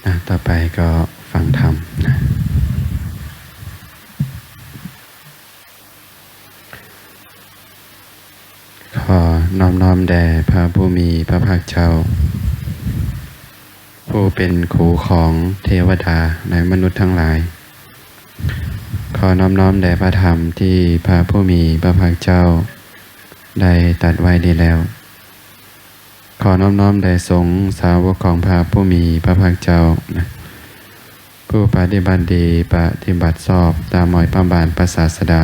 อ่ะ ต่อไปก็ฟังธรรมนะ ขอนอบน้อมแด่พระผู้มีพระภาคเจ้า ผู้เป็นครูของเทวดาและมนุษย์ทั้งหลาย ขอนอบน้อมแด่พระธรรมที่พระผู้มีพระภาคเจ้าได้ตรัสไว้ดีแล้ว ขอนอบน้อมแด่สงฆ์สาวกของพระผู้มีพระภาคเจ้านะ ผู้ปฏิบัติดีปฏิบัติชอบตามรอยพระบาทพระศาสดา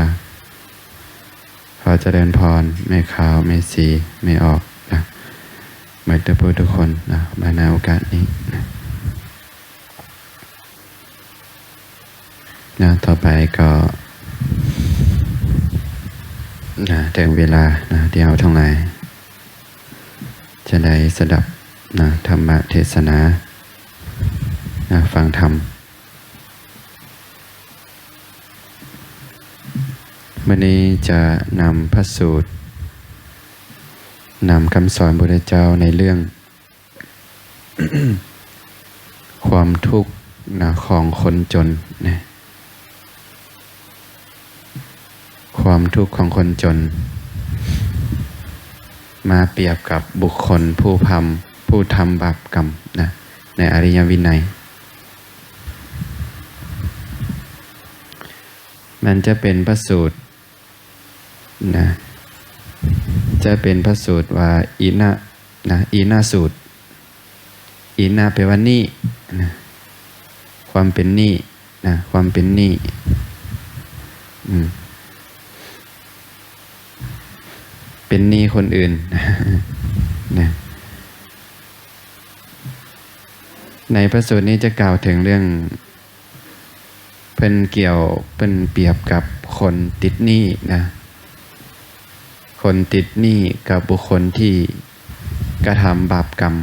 ขอเจริญพร แม่ขาว แม่สี แม่ออกนะ หมดทุกผู้ทุกคนนะ มาณโอกาสนี้นะ นะ ต่อไปก็ นะ ถึงเวลานะ ที่เราทั้งหลาย จะได้สดับนะ ธรรมเทศนานะ ฟังธรรม มื้อนี้จะนำพระสูตร นำคำสอนพระพุทธเจ้าในเรื่อง ความทุกข์นะ ของคนจนนะ ความทุกข์ของคนจน มาเปรียบกับบุคคลผู้ทำ ผู้ทำบาปกรรมนะ ในอริยวินัย มันจะเป็นพระสูตร นะ จะเป็นพระสูตรว่า อีนะ นะ อีนะสูตร อีนะแปลว่าหนี้นะ ความเป็นหนี้นะ ความเป็นหนี้ อืม เป็นหนี้คนอื่นนะ ในพระสูตรนี้จะกล่าวถึงเรื่อง เพิ่นเกี่ยว เพิ่นเปรียบกับคนติดหนี้นะ คนติดหนี้กับบุคคลที่กระทำบาปกรรม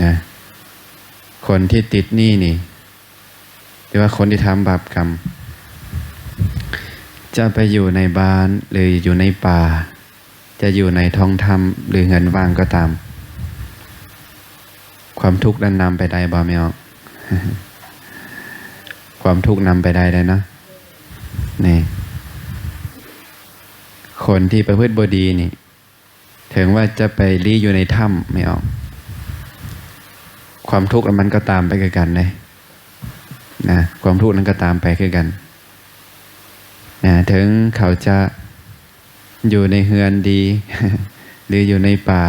นะ คนที่ติดหนี้นี่ หรือว่าคนที่ทำบาปกรรม จะไปอยู่ในบ้านหรืออยู่ในป่า จะอยู่ในท้องถ้ำหรือเฮือนว่างก็ตาม ความทุกข์นั้นนำไปได้บ่ แม่ออก ความทุกข์นำไปได้เลยเนาะ นี่ คนที่ประพฤติบ่ดีนี่ ถึงว่าจะไปลี้อยู่ในถ้ำ แม่ออก ความทุกข์มันก็ตามไปคือกันเด้ นะ ความทุกข์นั้นก็ตามไปคือกัน นะ ถึงเขาจะอยู่ในเฮือนดี หรืออยู่ในป่า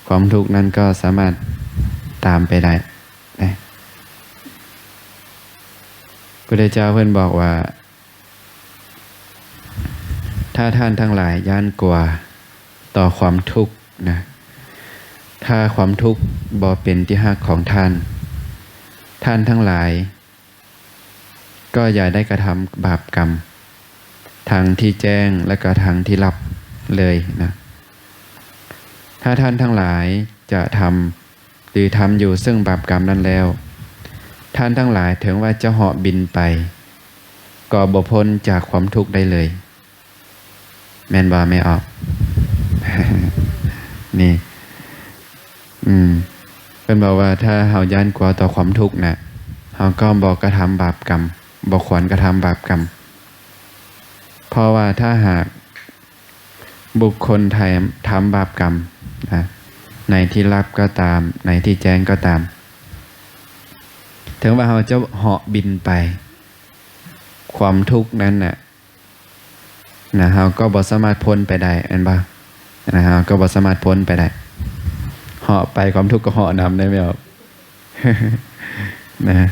ความทุกข์นั้นก็สามารถตามไปได้นะ พุทธเจ้าเพิ่นบอกว่า ถ้าท่านทั้งหลายย้านกลัวต่อความทุกข์นะ ถ้าความทุกข์บ่เป็นที่ฮักของท่าน ท่านทั้งหลายก็อย่าได้กระทำบาปกรรม ทั้งที่แจ้งและก็ทั้งที่ลับเลยนะ ถ้าท่านทั้งหลายจะทำ หรือทำอยู่ซึ่งบาปกรรมนั้นแล้ว ท่านทั้งหลายถึงว่าจะเหาะบินไป ก็บ่พ้นจากความทุกข์ได้เลย แม่นบ่ แม่ออก นี่ อืม เพิ่นบอกว่าถ้าเฮาย้านกลัวต่อความทุกข์น่ะ เฮาก็บ่กระทำบาปกรรม บ่ควรกระทำบาปกรรม เพราะว่าถ้าหาก บุคคลทำ ทำบาปกรรมนะ ในที่ลับก็ตาม ในที่แจ้งก็ตาม ถึงว่าเฮาจะเหาะบินไป ความทุกข์นั้นน่ะ นะ เฮาก็บ่สามารถพ้นไปได้ แม่นบ่ นะ เฮาก็บ่สามารถพ้นไปได้ เหาะไป ความทุกข์ก็เหาะนำได้ แม่นบ่ นะ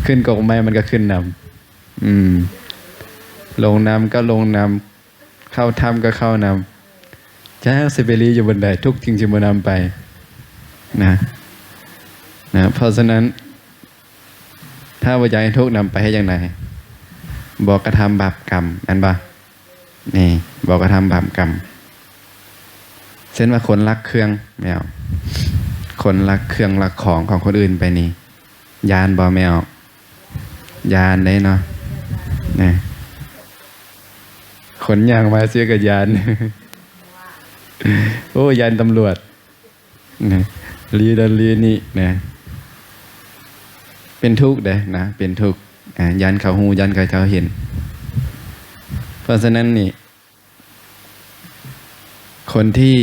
ขึ้นกกไม้มันก็ขึ้นนำ อืม ลงน้ำก็ลงน้ำ เข้าถ้ำก็เข้านำ จักสิไปลีอยู่บ่อนใด ทุกข์จึงสิบ่นำไป นะ นะ เพราะฉะนั้น ถ้าบ่อยากให้ทุกข์นำไป เฮ็ดจั่งใด บ่กระทำบาปกรรม แม่นบ่ นี่ บ่กระทำบาปกรรม เช่นว่าคนลักเครื่อง แม่นบ่ คนลักเครื่องลักของของคนอื่นไปนี่ ย้านบ่ แม่นบ่ ย้านเด้เนาะ นะ คนย่างมาซื่อก็ย้าน โอ้ ย้านตำรวจ ນະ ລີນັ້ນລີນີ້ນະ ເປັນທຸກເດ້ນະ ເປັນທຸກ ອາ ຢ້ານເຂົາຮູ້ ຢ້ານເຂົາເຈົ້າເຫັນ. ເພາະສະນັ້ນນີ້ ຄົນທີ່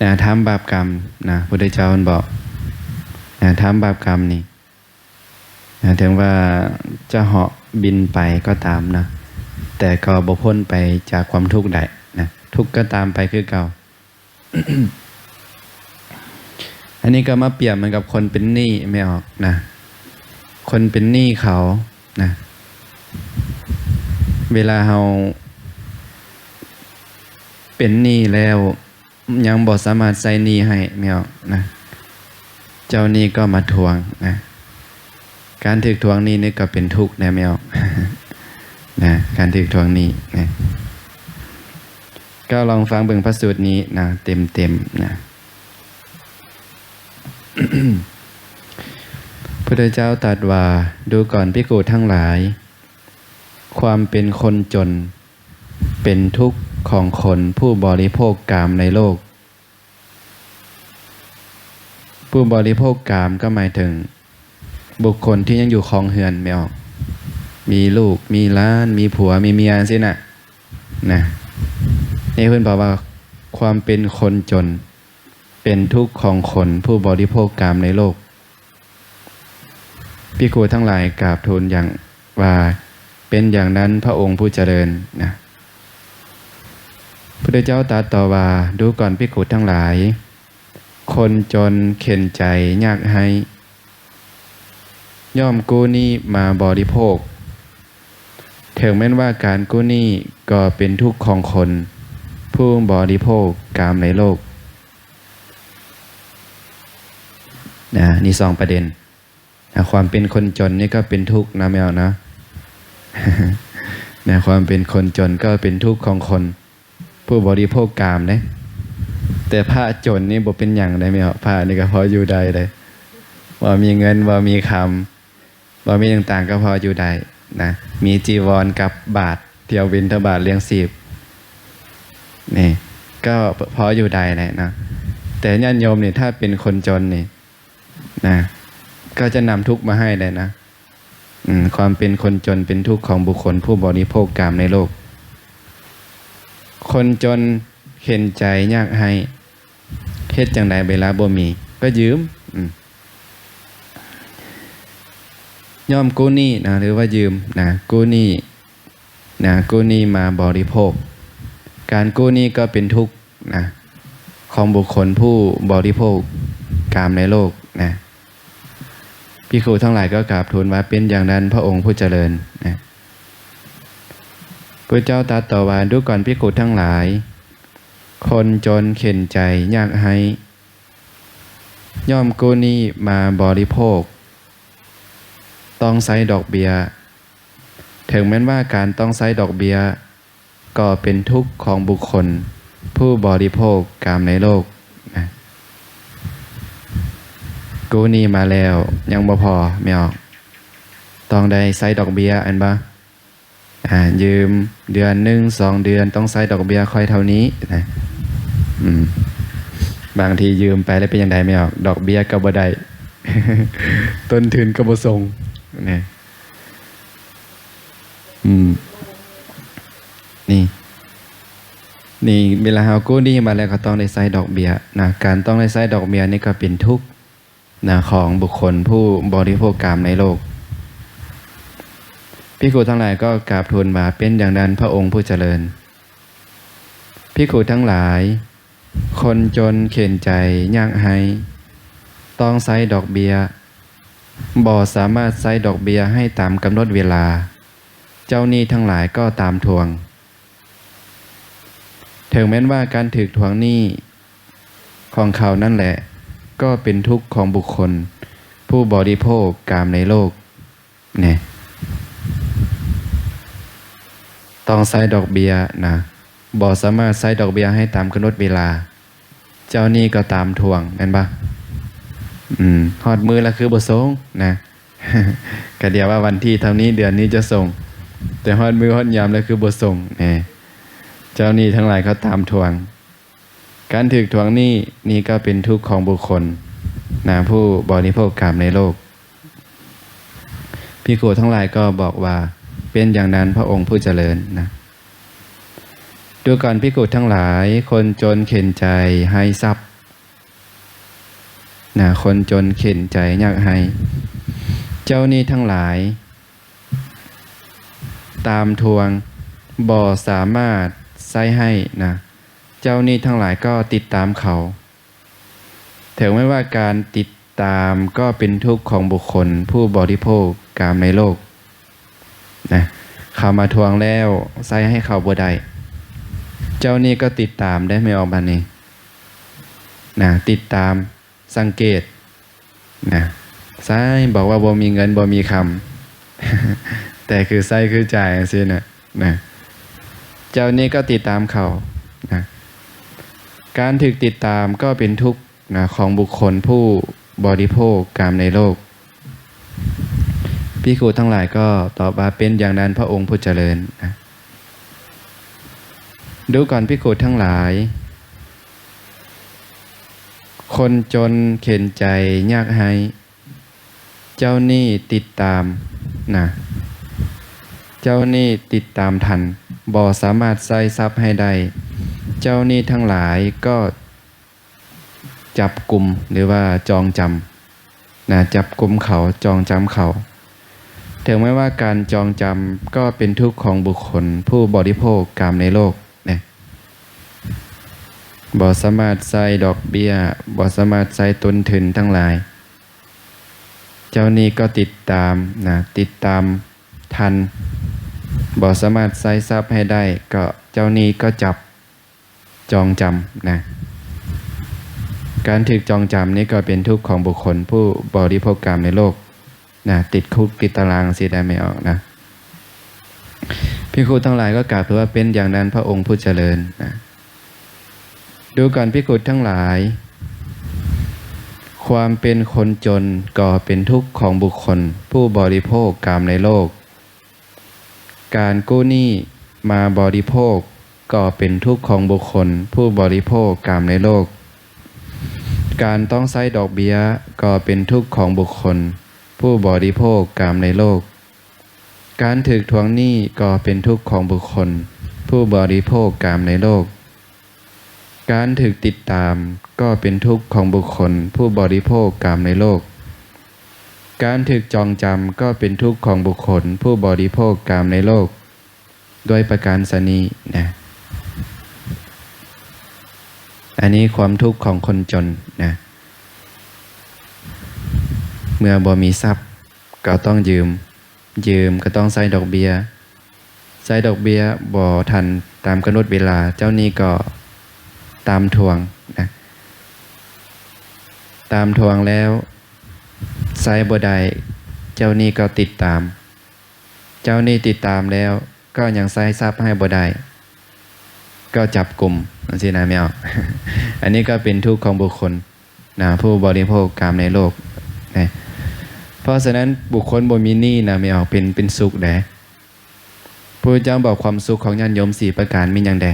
ນະ ທຳບາບກຳນະ ພຸດທະເຈົ້າເພິ່ນບອກນະ ທຳບາບກຳນີ້ ນະ ເຖິງວ່າຈະເຫາະບິນໄປກໍຕາມນະ ແຕ່ກໍບໍ່ພົ້ນໄປຈາກຄວາມທຸກໄດ້ນະ ທຸກກໍຕາມໄປຄືເກົ່າ. ອັນນີ້ກໍມາປຽບເໝືອນກັບຄົນເປັນໜີ້ແມ່ອອກນະ ຄົນເປັນໜີ້ເຂົານະ ເວລາເຮົາເປັນໜີ້ແລ້ວ ຍັງບໍ່ສາມາດໃຊ້ໜີ້ໃຫ້ແມ່ອອກນະ ເຈົ້າໜີ້ກໍມາທວງນະ ການຖືກທວງໜີ້ນີ້ກໍເປັນທຸກນະແມ່ອອກນະ ການຖືກທວງໜີ້ນະ. ກໍລອງຟັງເບິ່ງພະສູດນີ້ນະ ເຕັມໆນະ. ພຸດທະເຈົ້າຕັດວ່າ ດູກ່ອນພິກຂຸທັງຫຼາຍ ຄວາມເປັນຄົນຈົນ ເປັນທຸກຂອງຄົນຜູ້ບໍລິໂພກກາມໃນໂລກ. ຜູ້ບໍລິໂພກກາມກໍໝາຍເຖິງບຸກຄົນທີ່ຍັງຢູ່ຄອງເຮືອນແມ່ອອກ ມີລູກ ມີຫຼານ ມີຜົວ ມີເມຍ ຈັ່ງຊີ້ນະ ນະ. ໃນເພິ່ນບອກວ່າ ຄວາມເປັນຄົນຈົນ ເປັນທຸກຂອງຄົນຜູ້ບໍລິໂພກກາມໃນໂລກ. ພິກຂຸທັງຫຼາຍກາບທູນຢ່າງວ່າ ເປັນຢ່າງນັ້ນພະອົງຜູ້ຈະເລີນນະ. ພຸດທະເຈົ້າຕັດຕໍ່ວ່າ ດູກ່ອນພິກຂຸທັງຫຼາຍ ຄົນຈົນເຂັນໃຈຍາກໄຮ້ ຍ່ອມກູ້ໜີ້ມາບໍລິໂພກ ເຖິງແມ່ນວ່າການກູ້ໜີ້ກໍເປັນທຸກຂອງຄົນຜູ້ບໍລິໂພກກາມໃນໂລກ. ນະ ນີ້ສອງປະເດັນນະ ຄວາມເປັນຄົນຈົນນີ້ກໍເປັນທຸກນະແມ່ນເນາະ ນະ ຄວາມເປັນຄົນຈົນກໍເປັນທຸກຂອງຄົນຜູ້ບໍລິໂພກກາມເດ້. ແຕ່ພະຈົນນີ້ບໍ່ເປັນຫຍັງເດ້ແມ່ນເນາະ ພະນີ້ກໍພໍຢູ່ໄດ້ເດ້ ບໍ່ມີເງິນ ບໍ່ມີຄຳ ບໍ່ມີຕ່າງໆ ກໍພໍຢູ່ໄດ້ນະ ມີຈີວອນກັບບາດ ທ່ຽວບິນທະບາດລ້ຽງຊີບ ນີ້ກໍພໍຢູ່ໄດ້ແຫຼະເນາະ. ແຕ່ຍາດໂຍມນີ້ ຖ້າເປັນຄົນຈົນນີ້ນະ ກໍຈະນຳທຸກມາໃຫ້ໄດ້ນະ. ອາ ຄວາມເປັນຄົນຈົນເປັນທຸກຂອງບຸກຄົນຜູ້ບໍລິໂພກກາມໃນໂລກ. ຄົນຈົນເຂັນໃຈຍາກໄຮ້ ເຮັດຈັ່ງໃດເວລາບໍ່ມີ ກໍຢືມ ອາ ຍ່ອມກູ້ໜີ້ນະ ຫຼືວ່າຢືມນະ ກູ້ໜີ້ນະ ກູ້ໜີ້ມາບໍລິໂພກ. ການກູ້ໜີ້ກໍເປັນທຸກນະ ຂອງບຸກຄົນຜູ້ບໍລິໂພກກາມໃນໂລກນະ. ພິກຂຸທັງຫຼາຍກໍກາບທູນວ່າ ເປັນຢ່າງນັ້ນພະອົງຜູ້ຈະເລີນນະ. ພະເຈົ້າຕັດຕໍ່ວ່າ ດູກ່ອນພິກຂຸທັງຫຼາຍ ຄົນຈົນເຂັນໃຈຍາກໄຮ້ ຍ່ອມກູ້ໜີ້ມາບໍລິໂພກ ຕ້ອງໃຊ້ດອກເບ້ຍ ເຖິງແມ່ນວ່າການຕ້ອງໃຊ້ດອກເບ້ຍກໍເປັນທຸກຂອງບຸກຄົນຜູ້ບໍລິໂພກກາມໃນໂລກນະ. ກູ້ໜີ້ມາແລ້ວຍັງບໍ່ພໍແມ່ນບໍ່? ຕ້ອງໄດ້ໃຊ້ດອກເບ້ຍແມ່ນບໍ່? ອາ ຢືມເດືອນໜຶ່ງສອງເດືອນ ຕ້ອງໃຊ້ດອກເບ້ຍຂ້ອຍເທົ່ານີ້ນະ. ອືມ ບາງທີຢືມໄປແລ້ວເປັນຈັ່ງໃດແມ່ນບໍ່? ດອກເບ້ຍກໍບໍ່ໄດ້ ຕົ້ນທຶນກໍບໍ່ສົ່ງນະ. ອືມ ນີ້ ນີ້ ເວລາເຮົາກູ້ໜີ້ມາແລ້ວ ກໍຕ້ອງໄດ້ໃຊ້ດອກເບ້ຍນະ. ການຕ້ອງໄດ້ໃຊ້ດອກເບ້ຍນີ້ກໍເປັນທຸກ ນະ ຂອງບຸກຄົນຜູ້ບໍລິໂພກກາມໃນໂລກ. ພິກຂຸທັງຫຼາຍກໍກາບທູນວ່າ ເປັນຢ່າງນັ້ນພະອົງຜູ້ຈະເລີນ. ພິກຂຸທັງຫຼາຍ ຄົນຈົນເຂັນໃຈຍາກໄຮ້ ຕ້ອງໃຊ້ດອກເບ້ຍ ບໍ່ສາມາດໃຊ້ດອກເບ້ຍໃຫ້ຕາມກຳນົດເວລາ ເຈົ້າໜີ້ທັງຫຼາຍກໍຕາມທວງ. ເຖິງແມ່ນວ່າການຖືກທວງໜີ້ຂອງເຂົານັ້ນແຫຼະ ກໍເປັນທຸກຂອງບຸກຄົນຜູ້ບໍລິໂພກກາມໃນໂລກແນ່. ຕ້ອງໃຊ້ດອກເບ້ຍນະ ບໍ່ສາມາດໃຊ້ດອກເບ້ຍໃຫ້ຕາມກຳນົດເວລາ ເຈົ້າໜີ້ກໍຕາມທວງແມ່ນບໍ່? ອືມ ຮອດມື້ແລ້ວຄືບໍ່ສົ່ງນະ. ກະດຽວວ່າວັນທີເທົ່ານີ້ເດືອນນີ້ຈະສົ່ງ ແຕ່ຮອດມື້ຮອດຍາມແລ້ວຄືບໍ່ສົ່ງແນ່. ເຈົ້າໜີ້ທັງຫຼາຍເຂົາຕາມທວງ. ການຖືກທວງໜີ້ນີ້ກໍເປັນທຸກຂອງບຸກຄົນນະ ຜູ້ບໍລິໂພກກາມໃນໂລກ. ພິກຂຸທັງຫຼາຍກໍບອກວ່າ ເປັນຢ່າງນັ້ນ ພະອົງຜູ້ຈະເລີນນະ. ດູກ່ອນພິກຂຸທັງຫຼາຍ, ຄົນຈົນເຂັນໃຈໃຫ້ຊັບນະ, ຄົນຈົນເຂັນໃຈຢາກໃຫ້. ເຈົ້າໜີ້ທັງຫຼາຍຕາມທວງ ບໍ່ສາມາດໃຊ້ໃຫ້ນະ, ເຈົ້າໜີ້ທັງຫຼາຍກໍຕິດຕາມເຂົາ. ເຖິງແມ່ນວ່າການຕິດຕາມກໍເປັນທຸກຂອງບຸກຄົນຜູ້ບໍລິໂພກກາມໃນໂລກນະ, ເຂົາມາທວງແລ້ວໃຊ້ໃຫ້ເຂົາບໍ່ໄດ້. ເຈົ້າໜີ້ກໍຕິດຕາມໄດ້ ແມ່ອອກບາດນີ້ນະ, ຕິດຕາມ ສັງເກດນະ, ໃຊ້ບອກວ່າບໍ່ມີເງິນບໍ່ມີຄຳ ແຕ່ຄືໃຊ້ຄືຈ່າຍຈັ່ງຊີ້ນະ, ນະ. ເຈົ້າໜີ້ກໍຕິດຕາມເຂົານະ. ການຖືກຕິດຕາມກໍເປັນທຸກນະ ຂອງບຸກຄົນຜູ້ບໍລິໂພກກາມໃນໂລກ. ພິກຂຸທັງຫຼາຍກໍຕອບວ່າ ເປັນຢ່າງນັ້ນ ພະອົງຜູ້ຈະເລີນນະ. ດູກ່ອນພິກຂຸທັງຫຼາຍ, ຄົນຈົນເຂັນໃຈຢາກໃຫ້, ເຈົ້າໜີ້ຕິດຕາມນະ, ເຈົ້າໜີ້ຕິດຕາມທັນ, ບໍ່ສາມາດໃຊ້ຊັບໃຫ້ໄດ້. ເຈົ້າໜີ້ທັງຫຼາຍກໍຈັບກຸມ ຫຼືວ່າຈອງຈຳນະ, ຈັບກຸມເຂົາ, ຈອງຈຳເຂົາ. ເຖິງແມ່ນວ່າການຈອງຈຳກໍເປັນທຸກຂອງບຸກຄົນຜູ້ບໍລິໂພກກາມໃນໂລກນະ, ບໍ່ສາມາດໃຊ້ດອກເບ້ຍ, ບໍ່ສາມາດໃຊ້ຕົ້ນທຶນທັງຫຼາຍ. ເຈົ້າໜີ້ກໍຕິດຕາມນະ, ຕິດຕາມທັນ, ບໍ່ສາມາດໃຊ້ຊັບໃຫ້ໄດ້, ກໍເຈົ້າໜີ້ກໍຈັບ ຈອງຈຳນະ. ການຖືກຈອງຈຳນີ້ກໍເປັນທຸກຂອງບຸກຄົນຜູ້ບໍລິໂພກກາມໃນໂລກນະ, ຕິດຄຸກຕິດຕາລາງຊີ້ໄດ້ ແມ່ອອກນະ. ພິກຂຸທັງຫຼາຍກໍກ່າວຄືວ່າ ເປັນຢ່າງນັ້ນ ພະອົງຜູ້ຈະເລີນນະ. ດູກ່ອນພິກຂຸທັງຫຼາຍ, ຄວາມເປັນຄົນຈົນກໍເປັນທຸກຂອງບຸກຄົນຜູ້ບໍລິໂພກກາມໃນໂລກ. ການກູ້ໜີ້ມາບໍລິໂພກກໍເປັນທຸກຂອງບຸກຄົນຜູ້ບໍລິໂພກກາມໃນໂລກ. ການຕ້ອງໃຊ້ດອກເບ້ຍກໍເປັນທຸກຂອງບຸກຄົນຜູ້ບໍລິໂພກກາມໃນໂລກ. ການຖືກທວງໜີ້ກໍເປັນທຸກຂອງບຸກຄົນຜູ້ບໍລິໂພກກາມໃນໂລກ. ການຖືກຕິດຕາມກໍເປັນທຸກຂອງບຸກຄົນຜູ້ບໍລິໂພກກາມໃນໂລກ. ການຖືກຈອງຈຳກໍເປັນທຸກຂອງບຸກຄົນຜູ້ບໍລິໂພກກາມໃນໂລກ ດ້ວຍປະການຊະນີ້ນະ. ອັນນີ້ຄວາມທຸກຂອງຄົນຈົນນະ. ເມື່ອບໍ່ມີຊັບກໍຕ້ອງຢືມ, ຢືມກໍຕ້ອງໃຊ້ດອກເບ້ຍ. ໃຊ້ດອກເບ້ຍບໍ່ທັນຕາມກຳນົດເວລາ, ເຈົ້າໜີ້ກໍຕາມທວງນະ, ຕາມທວງແລ້ວໃຊ້ບໍ່ໄດ້, ເຈົ້າໜີ້ກໍຕິດຕາມ, ເຈົ້າໜີ້ຕິດຕາມແລ້ວກໍຍັງໃຊ້ຊັບໃຫ້ບໍ່ໄດ້, ກໍຈັບກຸມຈັ່ງຊີ້ນະ ແມ່ອອກ. ອັນນີ້ກໍເປັນທຸກຂອງບຸກຄົນ ນະ ຜູ້ບໍລິໂພກກາມໃນໂລກນະ. ເພາະສະນັ້ນ ບຸກຄົນບໍ່ມີໜີ້ນະ ແມ່ອອກ ເປັນ ເປັນສຸກເດ້. ພະພຸດທະເຈົ້າບອກຄວາມສຸກຂອງຍາດໂຍມສີ່ປະການມີຫຍັງແດ່?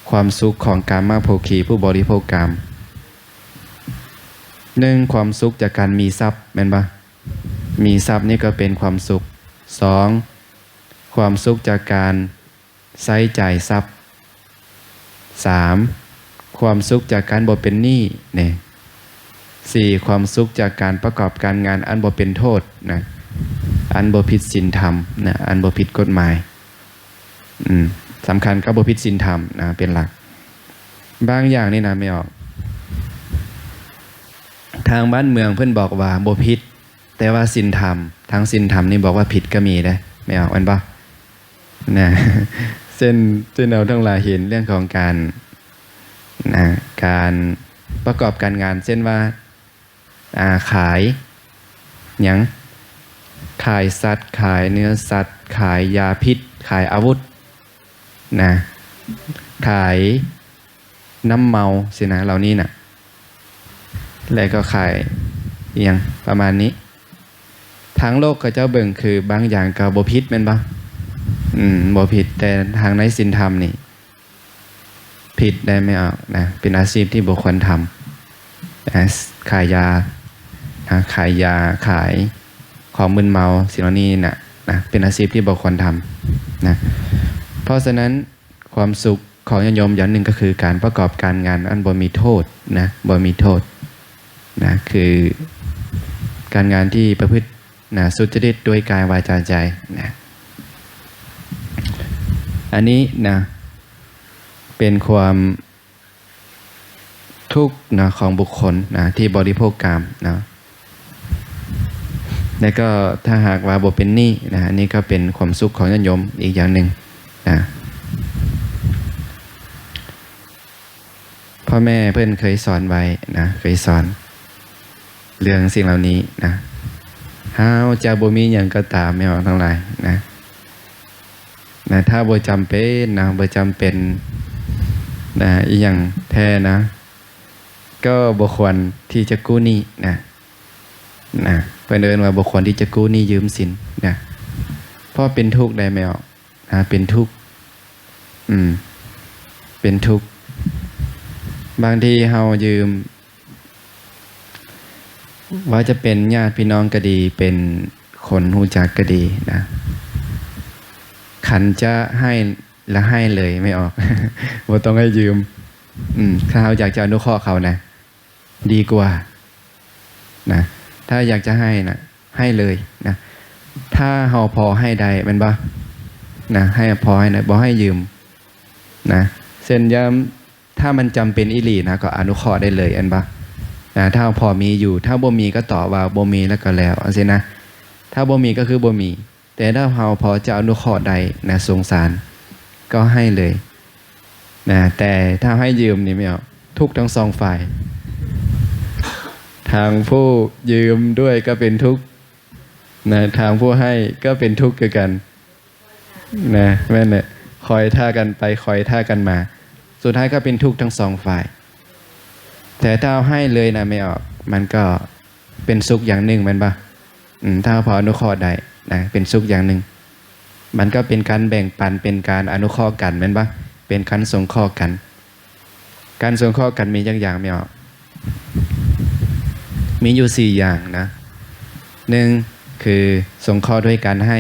ຄວາມສຸກຂອງກາມະໂພຄີຜູ້ບໍລິໂພກກາມ. ໜຶ່ງ ຄວາມສຸກຈາກການມີຊັບ ແມ່ນບໍ່? ມີຊັບນີ້ກໍເປັນຄວາມສຸກ. ສອງ ຄວາມສຸກຈາກການ ໃຊ້ຈ່າຍຊັບ. ສາມ ຄວາມສຸກຈາກການບໍ່ເປັນໜີ້ເນ. ສີ່ ຄວາມສຸກຈາກການປະກອບການງານອັນບໍ່ເປັນໂທດນະ, ອັນບໍ່ຜິດສິນທຳນະ, ອັນບໍ່ຜິດກົດໝາຍ. ອືມ ສຳຄັນກໍບໍ່ຜິດສິນທຳນະ ເປັນຫຼັກ. ບາງຢ່າງນີ້ນະ ແມ່ອອກ ທາງບ້ານເມືອງເພິ່ນບອກວ່າບໍ່ຜິດ, ແຕ່ວ່າສິນທຳ ທາງສິນທຳນີ້ບອກວ່າຜິດກໍມີເດ້ ແມ່ອອກ ແມ່ນບໍ່? ນະ ເຊັ່ນ ເຊັ່ນເຮົາທັງຫຼາຍເຫັນເລື່ອງຂອງການ ນະ ການປະກອບການງານ ເຊັ່ນວ່າ ອາ ຂາຍຫຍັງ? ຂາຍສັດ, ຂາຍເນື້ອສັດ, ຂາຍຢາພິດ, ຂາຍອາວຸດນະ, ຂາຍ ນ້ຳເມົາຊີ້ນະ ເຫຼົ່ານີ້ນະ ແລະກໍຂາຍອີ່ຫຍັງປະມານນີ້. ທາງໂລກເຂົາເຈົ້າເບິ່ງຄືບາງຢ່າງກໍບໍ່ຜິດແມ່ນບໍ່? ອືມ ບໍ່ຜິດ, ແຕ່ທາງໃນສິນທຳນີ້ ຜິດໄດ້ ແມ່ນອອກນະ ເປັນອາຊີບທີ່ບໍ່ຄວນທຳນະ ຂາຍຢານະ ຂາຍຢາ ຂາຍຂອງມຶນເມົາ ສິ່ງເຫຼົ່ານີ້ນະ ນະ ເປັນອາຊີບທີ່ບໍ່ຄວນທຳນະ. ເພາະສະນັ້ນ ຄວາມສຸກຂອງຍາດໂຍມຢ່າງໜຶ່ງກໍຄືການປະກອບການງານອັນບໍ່ມີໂທດນະ ບໍ່ມີໂທດນະ ຄືການງານທີ່ປະພຶດນະ ສຸດຈະລິດດ້ວຍກາຍ ວາຈາ ໃຈນະ. ອັນນີ້ນະ ເປັນຄວາມ ທຸກນະ ຂອງບຸກຄົນນະ ທີ່ບໍລິໂພກກາມເນາະ ແລະກໍຖ້າຫາກວ່າບໍ່ເປັນໜີ້ນະ ອັນນີ້ກໍເປັນຄວາມສຸກຂອງຍາດໂຍມອີກຢ່າງໜຶ່ງນະ. ພໍ່ແມ່ເພິ່ນເຄີຍສອນໄວ້ນະ ເຄີຍສອນເລື່ອງສິ່ງເຫຼົ່ານີ້ນະ. ເຮົາຈະບໍ່ມີຫຍັງກໍຕາມ ແມ່ນບໍ່ ທັງຫຼາຍນະ ນະ ຖ້າບໍ່ຈຳເປັນນະ ບໍ່ຈຳເປັນນະ ອີ່ຫຍັງແທ້ນະ ກໍບໍ່ຄວນທີ່ຈະກູ້ໜີ້ນະ ນະ ເພິ່ນເອີ້ນວ່າບໍ່ຄວນທີ່ຈະກູ້ໜີ້ຢືມສິນນະ ເພາະເປັນທຸກໄດ້ ແມ່ນບໍ່ນະ ເປັນທຸກ ອືມ ເປັນທຸກ. ບາງທີເຮົາຢືມ ວ່າຈະເປັນຍາດພີ່ນ້ອງກໍດີ ເປັນຄົນຮູ້ຈັກກໍດີນະ ຄັນຈະໃຫ້ລະໃຫ້ເລີຍ ແມ່ນບໍ່ ບໍ່ຕ້ອງໃຫ້ຢືມ. ອືມ ຖ້າເຮົາຢາກຈະອະນຸເຄາະເຂົານະ ດີກວ່ານະ ຖ້າຢາກຈະໃຫ້ນະ ໃຫ້ເລີຍນະ ຖ້າເຮົາພໍໃຫ້ໄດ້ ແມ່ນບໍ່ນະ ໃຫ້ ພໍໃຫ້ນະ ບໍ່ໃຫ້ຢືມນະ. ເຊັ່ນ ຍາມ ຖ້າມັນຈຳເປັນອີ່ຫຼີນະ ກໍອະນຸເຄາະໄດ້ເລີຍ ແມ່ນບໍ່ນະ ຖ້າເຮົາພໍມີຢູ່ ຖ້າບໍ່ມີກໍຕອບວ່າບໍ່ມີ ແລ້ວກໍແລ້ວ ຈັ່ງຊີ້ນະ. ຖ້າບໍ່ມີກໍຄືບໍ່ມີ ແຕ່ຖ້າເຮົາພໍຈະອະນຸເຄາະໄດ້ນະ ສົງສານ ກໍໃຫ້ເລີຍນະ. ແຕ່ຖ້າໃຫ້ຢືມນີ້ ແມ່ນບໍ່ ທຸກທັງສອງຝ່າຍ ທາງຜູ້ຢືມດ້ວຍກໍເປັນທຸກນະ ທາງຜູ້ໃຫ້ກໍເປັນທຸກຄືກັນ ນະ ແມ່ນແຫຼະ ຄອຍທ່າກັນໄປ ຄອຍທ່າກັນມາ ສຸດທ້າຍກໍເປັນທຸກທັງສອງຝ່າຍ. ແຕ່ຖ້າເຮົາໃຫ້ເລີຍນະ ແມ່ນບໍ່ ມັນກໍເປັນສຸກຢ່າງໜຶ່ງ ແມ່ນບໍ່? ອືມ ຖ້າເຮົາພໍອະນຸເຄາະໄດ້ນະ ເປັນສຸກຢ່າງໜຶ່ງ ມັນກໍເປັນການແບ່ງປັນ ເປັນການອະນຸເຄາະກັນ ແມ່ນບໍ່? ເປັນການສົງເຄາະກັນ. ການສົງເຄາະກັນມີຈັກຢ່າງ ແມ່ນບໍ່? ມີຢູ່ສີ່ຢ່າງນະ. ໜຶ່ງ ຄືສົງເຄາະດ້ວຍການໃຫ້.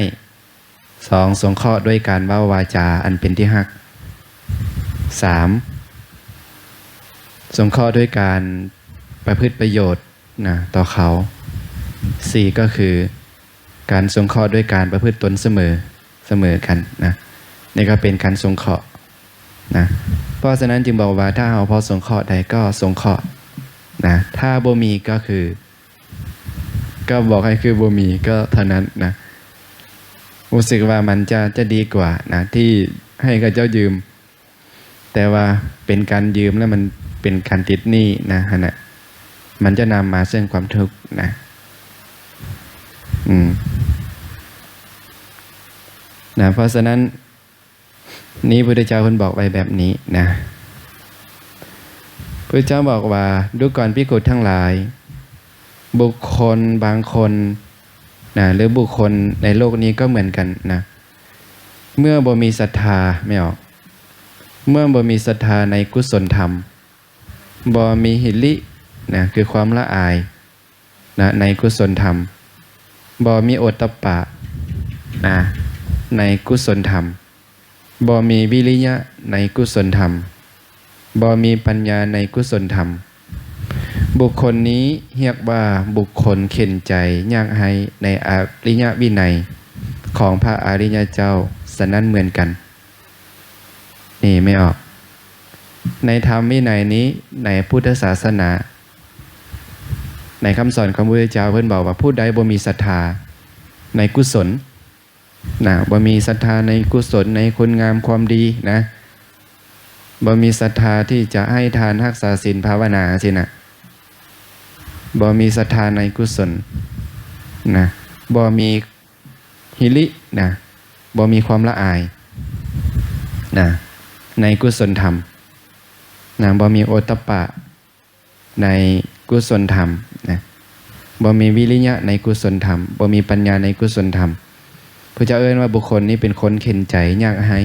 ສອງ ສົງເຄາະດ້ວຍການເວົ້າວາຈາອັນເປັນທີ່ຮັກ. ສາມ ສົງເຄາະດ້ວຍການປະພຶດປະໂຫຍດນະ ຕໍ່ເຂົາ. ສີ່ ກໍຄືການສົງເຄາະດ້ວຍການປະພຶດຕົນສະເໝີ ສະເໝີກັນນະ. ນີ້ກໍເປັນການສົງເຄາະນະ. ເພາະສະນັ້ນຈຶ່ງບອກວ່າ ຖ້າເຮົາພໍສົງເຄາະໄດ້ກໍສົງເຄາະນະ ຖ້າບໍ່ມີກໍຄື ກໍບອກໃຫ້ຄືບໍ່ມີ ກໍເທົ່ານັ້ນນະ. ຮູ້ສຶກວ່າມັນຈະ ຈະດີກວ່ານະ ທີ່ໃຫ້ເຂົາເຈົ້າຢືມ ແຕ່ວ່າເປັນການຢືມແລ້ວມັນເປັນການຕິດໜີ້ນະ ຫັ້ນນະ ມັນຈະນຳມາເຊິ່ງຄວາມທຸກນະ. ອືມ ນະ ເພາະສະນັ້ນ ນີ້ພຸດທະເຈົ້າເພິ່ນບອກໄວ້ແບບນີ້ນະ. ພຸດທະເຈົ້າບອກວ່າ ດູກ່ອນພິກຂຸທັງຫຼາຍ, ບຸກຄົນບາງຄົນນະ ຫຼື ບຸກຄົນໃນໂລກນີ້ກໍເໝືອນກັນນະ, ເມື່ອບໍ່ມີສັດທາ ແມ່ນບໍ່? ເມື່ອບໍ່ມີສັດທາໃນກຸສົນທຳ, ບໍ່ມີຫິລິນະ ຄືຄວາມລະອາຍ ນະ ໃນກຸສົນທຳ, ບໍ່ມີໂອດຕັບປະນະ ໃນກຸສົນທຳ, ບໍ່ມີວິລິຍະໃນກຸສົນທຳ, ບໍ່ມີປັນຍາໃນກຸສົນທຳ, ບຸກຄົນນີ້ຮຽກວ່າບຸກຄົນເຂັນໃຈຍາກໄຮ້ໃນອະລິຍະວິໄນຂອງພະອະລິຍະເຈົ້າ ສະນັ້ນເໝືອນກັນ. ນີ້ແມ່ນບໍ່? ໃນທຳວິໄນນີ້ ໃນພຸດທະສາສະໜາ ໃນຄຳສອນຂອງພະພຸດທະເຈົ້າ ເພິ່ນບອກວ່າ ຜູ້ໃດບໍ່ມີສັດທາໃນກຸສົນນະ, ບໍ່ມີສັດທາໃນກຸສົນ ໃນຄຸນງາມຄວາມດີນະ, ບໍ່ມີສັດທາທີ່ຈະໃຫ້ທານ ຮັກສາສິນ ພາວະນາ ຊີ້ນະ, ບໍ່ມີສັດທາໃນກຸສົນນະ, ບໍ່ມີ ຫິລິນະ, ບໍ່ມີຄວາມລະອາຍນະ ໃນກຸສົນທຳນະ, ບໍ່ມີໂອດຕັບປະໃນກຸສົນທຳນະ, ບໍ່ມີວິລິຍະໃນກຸສົນທຳ, ບໍ່ມີປັນຍາໃນກຸສົນທຳ. ພະເຈົ້າເອີ້ນວ່າບຸກຄົນນີ້ເປັນຄົນເຂັນໃຈຍາກໄຮ້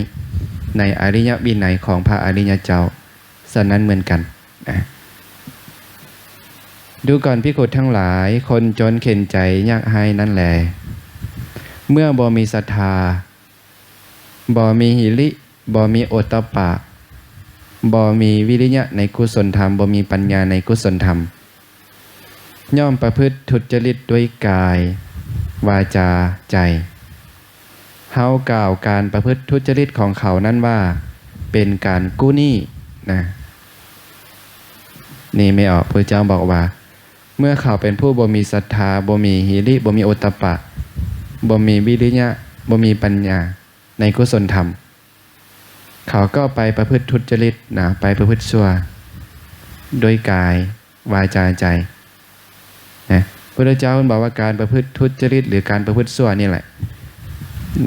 ໃນອະລິຍະວິໄນຂອງພະອະລິຍະເຈົ້າ. ສ່ວນນັ້ນເໝືອນກັນນະ. ດູກ່ອນພິກຂຸທັງຫຼາຍ, ຄົນຈົນເຂັນໃຈຍາກໄຮ້ນັ້ນແລ, ເມື່ອບໍ່ມີສັດທາ, ບໍ່ມີຫິລິ, ບໍ່ມີໂອດຕະປະ, ບໍ່ມີວິລິຍະໃນກຸສົນທຳ, ບໍ່ມີປັນຍາໃນກຸສົນທຳ, ຍ່ອມປະພຶດທຸດຈະລິດດ້ວຍກາຍ, ວາຈາ, ໃຈ. ເຮົາກ່າວການປະພຶດທຸດຈະລິດຂອງເຂົານັ້ນວ່າ ເປັນການກູນີ້ນະ. ນີ້ແມ່ນອອກ, ພະເຈົ້າບອກວ່າ ເມື່ອເຂົາເປັນຜູ້ບໍ່ມີສັດທາ, ບໍ່ມີຫິລິ, ບໍ່ມີໂອດຕະປະ, ບໍ່ມີວິລິຍະ, ບໍ່ມີປັນຍາໃນກຸສົນທຳ, ເຂົາກໍໄປປະພຶດທຸດຈະລິດນະ, ໄປປະພຶດຊົ່ວ ໂດຍກາຍ, ວາຈາ, ໃຈນະ. ພະເຈົ້າເພິ່ນບອກວ່າ ການປະພຶດທຸດຈະລິດ ຫຼື ການປະພຶດຊົ່ວນີ້ແຫຼະ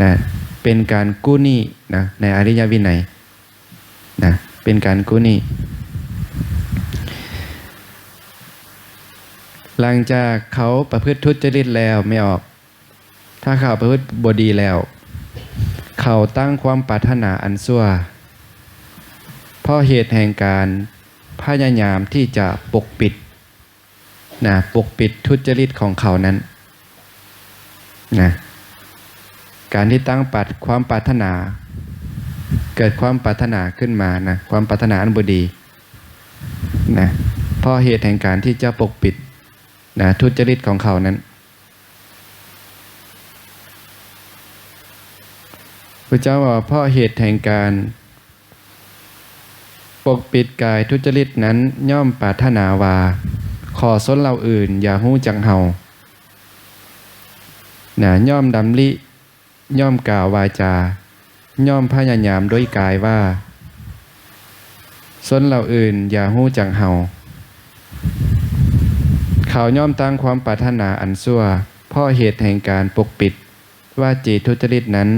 ນະ ເປັນການກູນີ້ນະ ໃນອະລິຍະວິໄນນະ, ເປັນການກູນີ້. ຫຼັງຈາກເຂົາປະພຶດທຸດຈະລິດແລ້ວ ແມ່ນອອກ, ຖ້າເຂົາປະພຶດບໍ່ດີແລ້ວ, ເຂົາຕັ້ງຄວາມປາດຖະໜາອັນຊົ່ວ ເພາະເຫດແຫ່ງການພະຍາຍາມທີ່ຈະປົກປິດນະ, ປົກປິດທຸດຈະລິດຂອງເຂົານັ້ນນະ. ການທີ່ຕັ້ງປາດ, ຄວາມປາດຖະໜາ, ເກີດຄວາມປາດຖະໜາຂຶ້ນມານະ, ຄວາມປາດຖະໜາອັນບໍ່ດີນະ, ເພາະເຫດແຫ່ງການທີ່ຈະປົກປິດນະ ທຸດຈະລິດຂອງເຂົານັ້ນ. ພະເຈົ້າວ່າ ເພາະເຫດແຫ່ງການປົກປິດກາຍທຸດຈະລິດນັ້ນ ຍ່ອມປາດຖະໜາວ່າ ຂໍຊົນເຜົ່າອື່ນຢ່າຮູ້ຈັກເຮົານະ, ຍ່ອມດຳລິ, ຍ່ອມກ່າວວາຈາ, ຍ່ອມພະຍາຍາມດ້ວຍກາຍວ່າ ຊົນເຜົ່າອື່ນຢ່າຮູ້ຈັກເຮົາ. ເຂົາຍ່ອມຕັ້ງຄວາມປາດຖະໜາອັນຊົ່ວ ເພາະເຫດແຫ່ງການປົກປິດວາຈີທຸດຈະລິດນັ້ນ,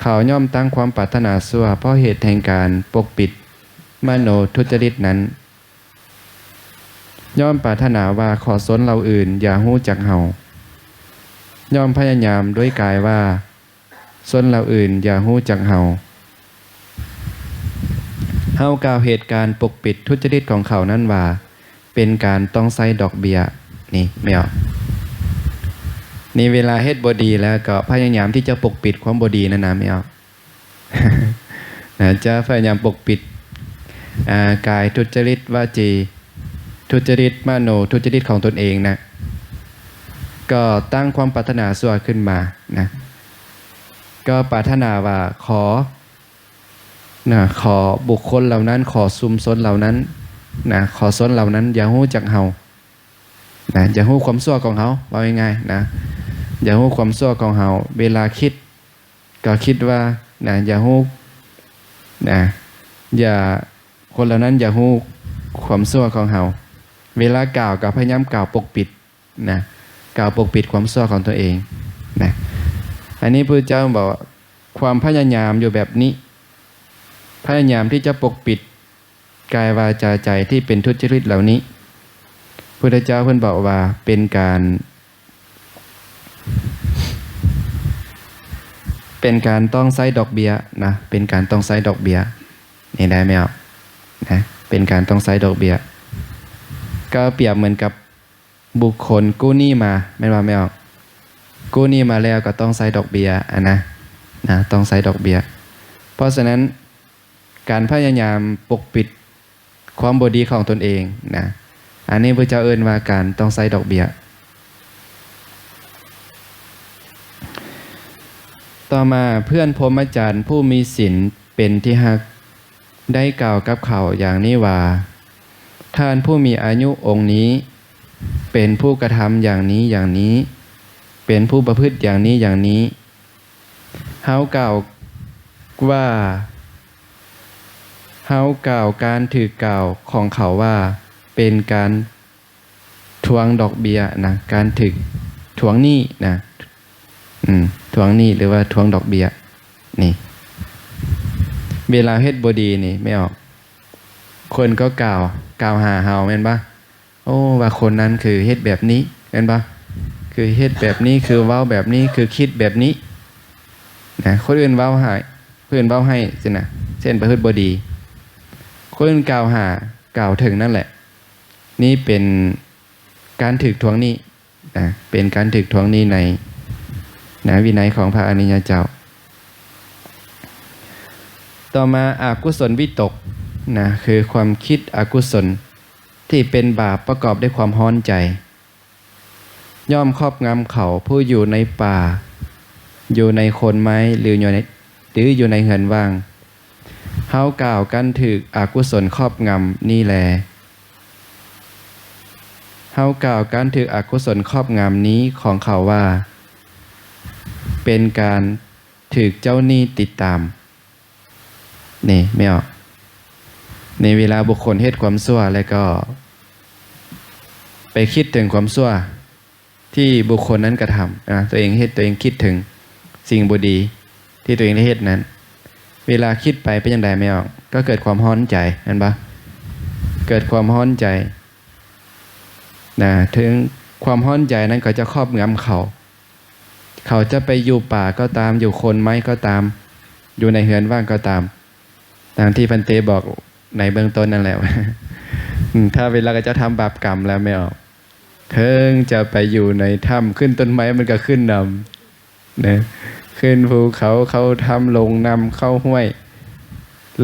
ເຂົາຍ່ອມຕັ້ງຄວາມປາດຖະໜາຊົ່ວ ເພາະເຫດແຫ່ງການປົກປິດມະໂນທຸດຈະລິດນັ້ນ. ຍ່ອມປາດຖະໜາວ່າ ຂໍຊົນເຫຼົ່າອື່ນຢ່າຮູ້ຈັກເຮົາ, ຍ່ອມພະຍາຍາມດ້ວຍກາຍວ່າ ຊົນເຫຼົ່າອື່ນຢ່າຮູ້ຈັກເຮົາ. ເຮົາກ່າວເຫດການປົກປິດທຸດຈະລິດຂອງເຂົານັ້ນວ່າ ເປັນການຕ້ອງໃຊ້ດອກເບ້ຍ. ນີ້ແມ່ນອອກ, ນີ້ເວລາເຮັດບໍ່ດີແລ້ວກໍພະຍາຍາມທີ່ຈະປົກປິດຄວາມບໍ່ດີນັ້ນນະ ແມ່ນອອກ. ນະ ຈະພະຍາຍາມປົກປິດ ອາ ກາຍທຸດຈະລິດ, ວາຈີທຸດຈະລິດ, ມະໂນທຸດຈະລິດຂອງຕົນເອງນະ, ກໍຕັ້ງຄວາມປາດຖະໜາຊົ່ວຂຶ້ນມານະ, ກໍປາດຖະໜາວ່າ ຂໍນະ, ຂໍບຸກຄົນເຫຼົ່ານັ້ນ, ຂໍຊຸມຊົນເຫຼົ່ານັ້ນນະ, ຂໍຊົນເຫຼົ່ານັ້ນຢ່າຮູ້ຈັກເຮົານະ, ຢ່າຮູ້ຄວາມຊົ່ວຂອງເຮົາ, ເວົ້າງ່າຍໆນະ, ຢ່າຮູ້ຄວາມຊົ່ວຂອງເຮົາ. ເວລາຄິດ ກໍຄິດວ່ານະ ຢ່າຮູ້ນະ, ຢ່າ, ຄົນເຫຼົ່ານັ້ນຢ່າຮູ້ຄວາມຊົ່ວຂອງເຮົາ. ເວລາກ່າວກໍພະຍາຍາມກ່າວປົກປິດນະ, ກ່າວປົກປິດຄວາມຊົ່ວຂອງຕົວເອງນະ. ອັນນີ້ພະເຈົ້າບອກວ່າ ຄວາມພະຍາຍາມຢູ່ແບບນີ້, ພະຍາຍາມທີ່ຈະປົກປິດ ກາຍ ວາຈາ ໃຈ ທີ່ເປັນທຸດຈະລິດເຫຼົ່ານີ້, ພຸດທະເຈົ້າເພິ່ນບອກວ່າເປັນການ, ເປັນການຕ້ອງໃຊ້ດອກເບ້ຍນະ, ເປັນການຕ້ອງໃຊ້ດອກເບ້ຍ. ນີ້ໄດ້ແມ່ນອອກນະ, ເປັນການຕ້ອງໃຊ້ດອກເບ້ຍ. ກໍປຽບເໝືອນກັບ ບຸກຄົນກູ້ໜີ້ມາ ແມ່ນບໍ່ແມ່ນອອກ? ກູ້ໜີ້ມາແລ້ວກໍຕ້ອງໃຊ້ດອກເບ້ຍ ອັນນະ ນະ ຕ້ອງໃຊ້ດອກເບ້ຍ. ເພາະສະນັ້ນ ການພະຍາຍາມປົກປິດຄວາມບໍ່ດີຂອງຕົນເອງນະ, ອັນນີ້ພະເຈົ້າເອີ້ນວ່າການຕ້ອງໃຊ້ດອກເບ້ຍ. ຕໍ່ມາ ເພື່ອນພົມມະຈັນຜູ້ມີສິນເປັນທີ່ຮັກ ໄດ້ກ່າວກັບເຂົາຢ່າງນີ້ວ່າ, ທ່ານຜູ້ມີອາຍຸອົງນີ້ ເປັນຜູ້ກະທຳຢ່າງນີ້ຢ່າງນີ້, ເປັນຜູ້ປະພຶດຢ່າງນີ້ຢ່າງນີ້. ເຮົາກ່າວວ່າ, ເຮົາກ່າວການຖືກກ່າວຂອງເຂົາວ່າ ເປັນການ ທວງດອກເບ້ຍນະ, ການຖືກທວງໜີ້ນະ, ອືມ ທວງໜີ້ ຫຼືວ່າທວງດອກເບ້ຍນີ້. ເວລາເຮັດບໍ່ດີນີ້ ແມ່ນອອກ, ຄົນກໍກ່າວ, ກ່າວຫາເຮົາ ແມ່ນບໍ່? ໂອ້ ວ່າຄົນນັ້ນຄືເຮັດແບບນີ້ ແມ່ນບໍ່? ຄືເຮັດແບບນີ້, ຄືເວົ້າແບບນີ້, ຄືຄິດແບບນີ້ນະ, ຄົນອື່ນເວົ້າໃຫ້, ເພິ່ນເວົ້າໃຫ້ຊີ້ນະ, ເຊັ່ນປະພຶດບໍ່ດີ, ຄົນອື່ນກ່າວຫາ ກ່າວເຖິງນັ້ນແຫຼະ. ນີ້ເປັນການຖືກທວງໜີ້ນະ ເປັນການຖືກທວງໜີ້ໃນ ໃນວິໄນຂອງພະອະລິຍະເຈົ້າ. ຕໍ່ມາອະກຸສົນວິຕົກນະ ຄືຄວາມຄິດອະກຸສົນທີ່ເປັນບາບປະກອບດ້ວຍຄວາມຮ້ອນໃຈ. ຍ່ອມຄອບງຳເຂົາຜູ້ຢູ່ໃນປ່າ, ຢູ່ໃນໂຄນໄມ້ ຫຼືຢູ່ໃນ ຫຼືຢູ່ໃນເຮືອນວ່າງ. ເຮົາກ່າວກັນຖືກອະກຸສົນຄອບງຳນີ້ແລ. ເຮົາກ່າວກັນຖືກອະກຸສົນຄອບງຳນີ້ຂອງເຂົາວ່າ ເປັນການຖືກເຈົ້າໜີ້ຕິດຕາມ. ນີ້ ແມ່ນບໍ່? ໃນເວລາບຸກຄົນເຮັດຄວາມຊົ່ວ ແລ້ວກໍໄປຄິດເຖິງຄວາມຊົ່ວທີ່ບຸກຄົນນັ້ນກະທຳນະ, ຕົວເອງເຮັດ, ຕົວເອງຄິດເຖິງສິ່ງບໍ່ດີທີ່ຕົວເອງໄດ້ເຮັດນັ້ນ, ເວລາຄິດໄປເປັນຈັ່ງໃດແມ່ນບໍ່? ກໍເກີດຄວາມຮ້ອນໃຈ, ແມ່ນບໍ່? ເກີດຄວາມຮ້ອນໃຈນະ, ເຖິງຄວາມຮ້ອນໃຈນັ້ນກໍຈະຄອບງຳເຂົາ. ເຂົາຈະໄປຢູ່ປ່າກໍຕາມ, ຢູ່ໂຄນໄມ້ກໍຕາມ, ຢູ່ໃນເຮືອນວ່າງກໍຕາມ, ດັ່ງທີ່ພັນເຕບອກໃນເບື້ອງຕົ້ນນັ້ນແຫຼະ ອາ ຖ້າເວລາເຂົາເຈົ້າທຳບາບກຳແລ້ວແມ່ນບໍ່? ເຖິງຈະໄປຢູ່ໃນຖ້ຳ, ຂຶ້ນຕົ້ນໄມ້ມັນກໍຂຶ້ນນຳນະ, ຂຶ້ນພູເຂົາ, ເຂົ້າຖ້ຳ, ລົງນ້ຳ, ເຂົ້າຫ້ວຍ,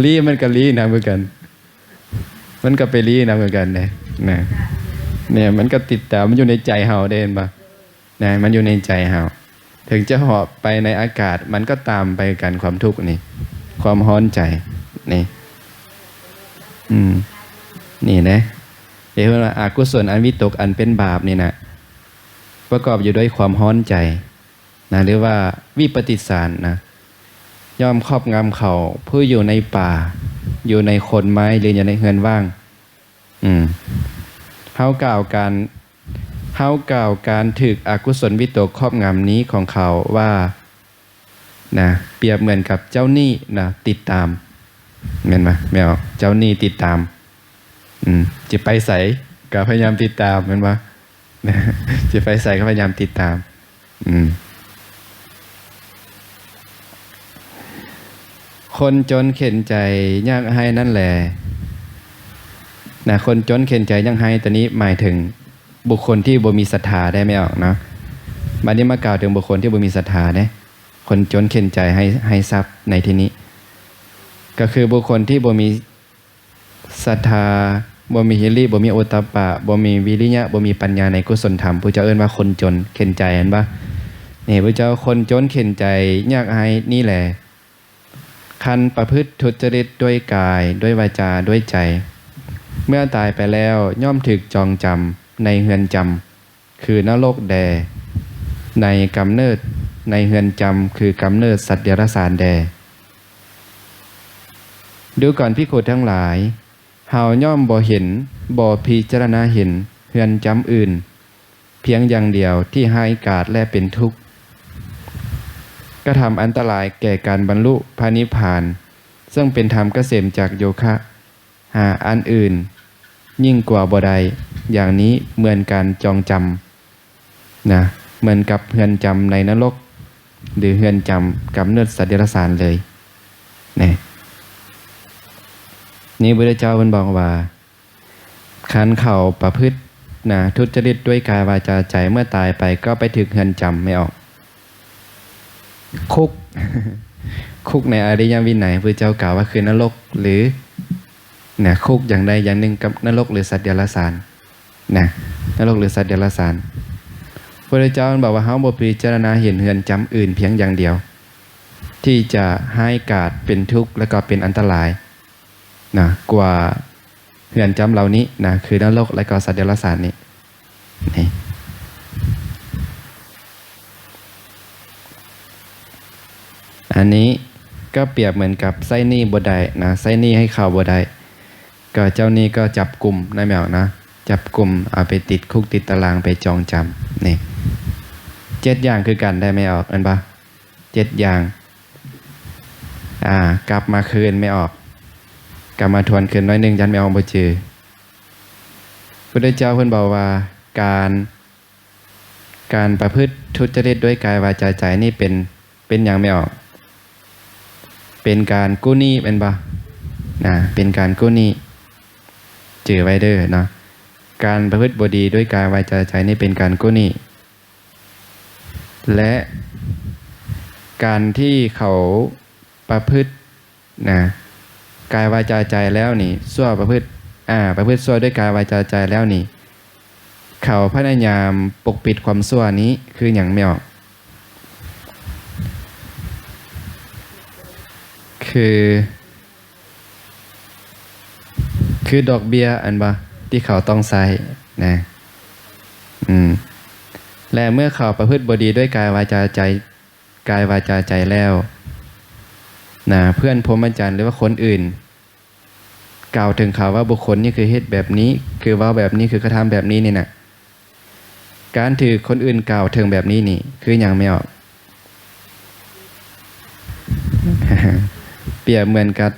ລີ້ມັນກໍລີ້ນຳຄືກັນ, ມັນກໍໄປລີ້ນຳຄືກັນເດ້ນະ. ແມ່ນ, ມັນກໍຕິດຕາມ, ມັນຢູ່ໃນໃຈເຮົາເດ້, ເຫັນບໍ່? ນະ, ມັນຢູ່ໃນໃຈເຮົາ. ເຖິງຈະເຫາະໄປໃນອາກາດ ມັນກໍຕາມໄປກັນ, ຄວາມທຸກນີ້, ຄວາມຮ້ອນໃຈນີ້. ອືມ ນີ້ນະ, ເອີ້ນວ່າອະກຸສົນອັນວິຕົກອັນເປັນບາບນີ້ນະ ປະກອບຢູ່ດ້ວຍຄວາມຮ້ອນໃຈນະ ຫຼືວ່າວິປະຕິດສານນະ, ຍ່ອມຄອບງຳເຂົາຜູ້ຢູ່ໃນປ່າ, ຢູ່ໃນໂຄນໄມ້ ຫຼືຢູ່ໃນເຮືອນວ່າງ. ອືມ ເຮົາກ່າວການ ເຮົາກ່າວການຖືກອະກຸສົນວິຕົກຄອບງຳນີ້ຂອງເຂົາວ່ານະ ປຽບເໝືອນກັບເຈົ້າໜີ້ນະ ຕິດຕາມ, ແມ່ນບໍ່? ແມ່ນບໍ່? ເຈົ້າໜີ້ຕິດຕາມ. ອືມ ຈະໄປໃສກໍພະຍາຍາມຕິດຕາມ, ແມ່ນບໍ່? ຈະໄປໃສກໍພະຍາຍາມຕິດຕາມ. ອືມ ຄົນຈົນເຂັນໃຈຍາກໄຮ້ນັ້ນແຫຼະນະ, ຄົນຈົນເຂັນໃຈຍາກໄຮ້ ຕົວນີ້ໝາຍເຖິງບຸກຄົນທີ່ບໍ່ມີສັດທາໄດ້ ແມ່ນອອກເນາະ. ບັດນີ້ມາກ່າວເຖິງບຸກຄົນທີ່ບໍ່ມີສັດທາເດ້, ຄົນຈົນເຂັນໃຈໄຮ້ ໄຮ້ຊັບໃນທີ່ນີ້ ກໍຄືບຸກຄົນທີ່ບໍ່ມີ ສັດທາ, ບໍ່ມີຫິລິ, ບໍ່ມີໂອດຕະປະ, ບໍ່ມີວິລິຍະ, ບໍ່ມີປັນຍາໃນກຸສົນທຳ, ພະເຈົ້າເອີ້ນວ່າຄົນຈົນເຂັນໃຈ, ເຫັນບໍ່? ນີ້ ພະເຈົ້າ, ຄົນຈົນເຂັນໃຈຍາກໄຮ້ນີ້ແຫຼະ, ຄັນປະພຶດທຸດຈະລິດດ້ວຍກາຍ, ດ້ວຍວາຈາ, ດ້ວຍໃຈ, ເມື່ອຕາຍໄປແລ້ວ ຍ່ອມຖືກຈອງຈຳໃນເຮືອນຈຳ ຄືນະລົກແດ່, ໃນກຳເນີດໃນເຮືອນຈຳ ຄືກຳເນີດສັດເດຍລະສານແດ່. ດູກ່ອນພິກຂຸທັງຫຼາຍ, ເຮົາຍ່ອມບໍ່ເຫັນ, ບໍ່ພິຈາລະນາເຫັນເຮືອນຈຳອື່ນພຽງຢ່າງດຽວທີ່ຮ້າຍກາດ ແລະ ເປັນທຸກ, ກະທຳອັນຕະລາຍແກ່ການບັນລຸພະນິບພານ, ເຊິ່ງເປັນທຳກະເສມຈາກໂຍຄະ ຫາອັນອື່ນຍິ່ງກວ່າບໍ່ໄດ້, ຢ່າງນີ້ເໝືອນການຈອງຈຳນະ, ເໝືອນກັບເຮືອນຈຳໃນນະລົກ ຫຼື ເຮືອນຈຳກຳເນີດສັດເດຍລະສານເລີຍນະ. ນີ້ພະເຈົ້າເພິ່ນບອກວ່າ ຄັນເຂົາປະພຶດນະ ທຸດຈະລິດດ້ວຍກາຍ ວາຈາ ໃຈ, ເມື່ອຕາຍໄປກໍໄປຖືກເຮືອນຈຳ ແມ່ນອອກ ຄຸກ, ຄຸກໃນອະລິຍະວິໄນ ພະເຈົ້າກ່າວວ່າຄືນະລົກ ຫຼື ນະ ຄຸກຢ່າງໃດຢ່າງໜຶ່ງກັບນະລົກ ຫຼື ສັດເດຍລະສານນະ, ນະລົກ ຫຼື ສັດເດຍລະສານ. ພະເຈົ້າເພິ່ນບອກວ່າ ເຮົາບໍ່ພິຈາລະນາເຫັນເຮືອນຈຳອື່ນພຽງຢ່າງດຽວ ທີ່ຈະຮ້າຍກາດ ເປັນທຸກ ແລະ ກໍເປັນອັນຕະລາຍນະ ກວ່າເຮືອນຈຳເຫຼົ່ານີ້ນະ ຄືນະລົກ ແລະ ກໍສັດເດຍລະສານນີ້. ນີ້ ອັນນີ້ກໍປຽບເໝືອນກັບໃຊ້ໜີ້ບໍ່ໄດ້ນະ, ໃຊ້ໜີ້ໃຫ້ເຂົາບໍ່ໄດ້, ກໍເຈົ້າໜີ້ກໍຈັບກຸມນະ ແມ່ນອອກນະ, ຈັບກຸມເອົາໄປຕິດຄຸກຕິດຕາລາງ ໄປຈອງຈຳ. ນີ້ ເຈັດຢ່າງຄືກັນໄດ໋ ແມ່ນອອກ ແມ່ນບໍ່? ເຈັດຢ່າງ. ອາ ກັບມາຄືນ ແມ່ນອອກ, ກັບມາທວນຄືນໜ້ອຍໜຶ່ງ ຢ້ານແມ່ນອອກບໍ່ຈື່. ພຸດທະເຈົ້າເພິ່ນບອກວ່າ ການ ການປະພຶດທຸດຈະລິດດ້ວຍກາຍ ວາຈາ ໃຈນີ້ເປັນ ເປັນຫຍັງ ແມ່ນອອກ? ເປັນການກູ້ໜີ້ ແມ່ນບໍ່? ນະ ເປັນການກູ້ໜີ້. ຈື່ໄວ້ເດີເນາະ, ການປະພຶດບໍ່ດີດ້ວຍກາຍ ວາຈາ ໃຈນີ້ເປັນການກູ້ໜີ້ ແລະ ການທີ່ເຂົາປະພຶດນະ ກາຍ ວາຈາ ໃຈແລ້ວນີ້ ຊົ່ວປະພຶດ ອາ ປະພຶດຊົ່ວດ້ວຍກາຍ ວາຈາ ໃຈແລ້ວນີ້ ເຂົາພະຍາຍາມປົກປິດຄວາມຊົ່ວນີ້ຄືຫຍັງແມ່ອອກ? ຄື ຄືດອກເບ້ຍອັນບໍ່ ທີ່ເຂົາຕ້ອງໃຊ້ນະ ອືມ ແລະ ເມື່ອເຂົາປະພຶດບໍ່ດີດ້ວຍກາຍ ວາຈາ ໃຈ ກາຍ ວາຈາ ໃຈແລ້ວນະ ເພື່ອນພົມມະຈັນ ຫຼືວ່າຄົນອື່ນ ກ່າວເຖິງເຂົາວ່າ ບຸກຄົນນີ້ຄືເຮັດແບບນີ້ ຄືເວົ້າແບບນີ້ ຄືກະທຳແບບນີ້ນີ້ນະ, ການຖືກຄົນອື່ນກ່າວເຖິງແບບນີ້ນີ້ ຄືຫຍັງແມ່ອອກ? ປຽບເໝືອນກັບ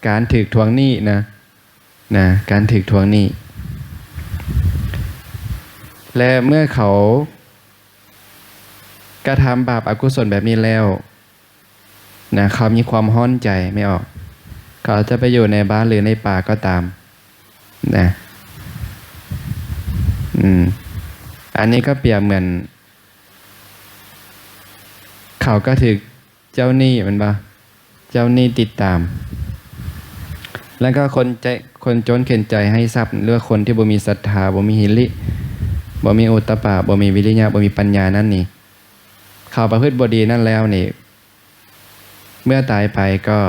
ການຖືກທວງໜີ້ນະ ນະ ການຖືກທວງໜີ້ ແລະ ເມື່ອເຂົາ ກະທຳບາບອະກຸສົນແບບນີ້ແລ້ວນະ ເຂົາມີຄວາມຮ້ອນໃຈ ແມ່ອອກ ເຂົາຈະໄປຢູ່ໃນບ້ານ ຫຼື ໃນປ່າກໍຕາມນະ ອືມ ອັນນີ້ກໍປຽບເໝືອນ ເຂົາກໍຖືກ ເຈົ້າໜີ້ແມ່ນບໍ່? ເຈົ້າໜີ້ຕິດຕາມ ແລ້ວກໍຄົນໃຈ ຄົນຈົນເຂັນໃຈໃຫ້ຊັບ ຫຼືວ່າຄົນທີ່ບໍ່ມີສັດທາ ບໍ່ມີຫິລິ ບໍ່ມີອຸດຕະປະ ບໍ່ມີວິລິຍະ ບໍ່ມີປັນຍານັ້ນນີ້ ເຂົາປະພຶດບໍ່ດີນັ້ນແລ້ວນີ້ ເມື່ອຕາຍໄປກໍ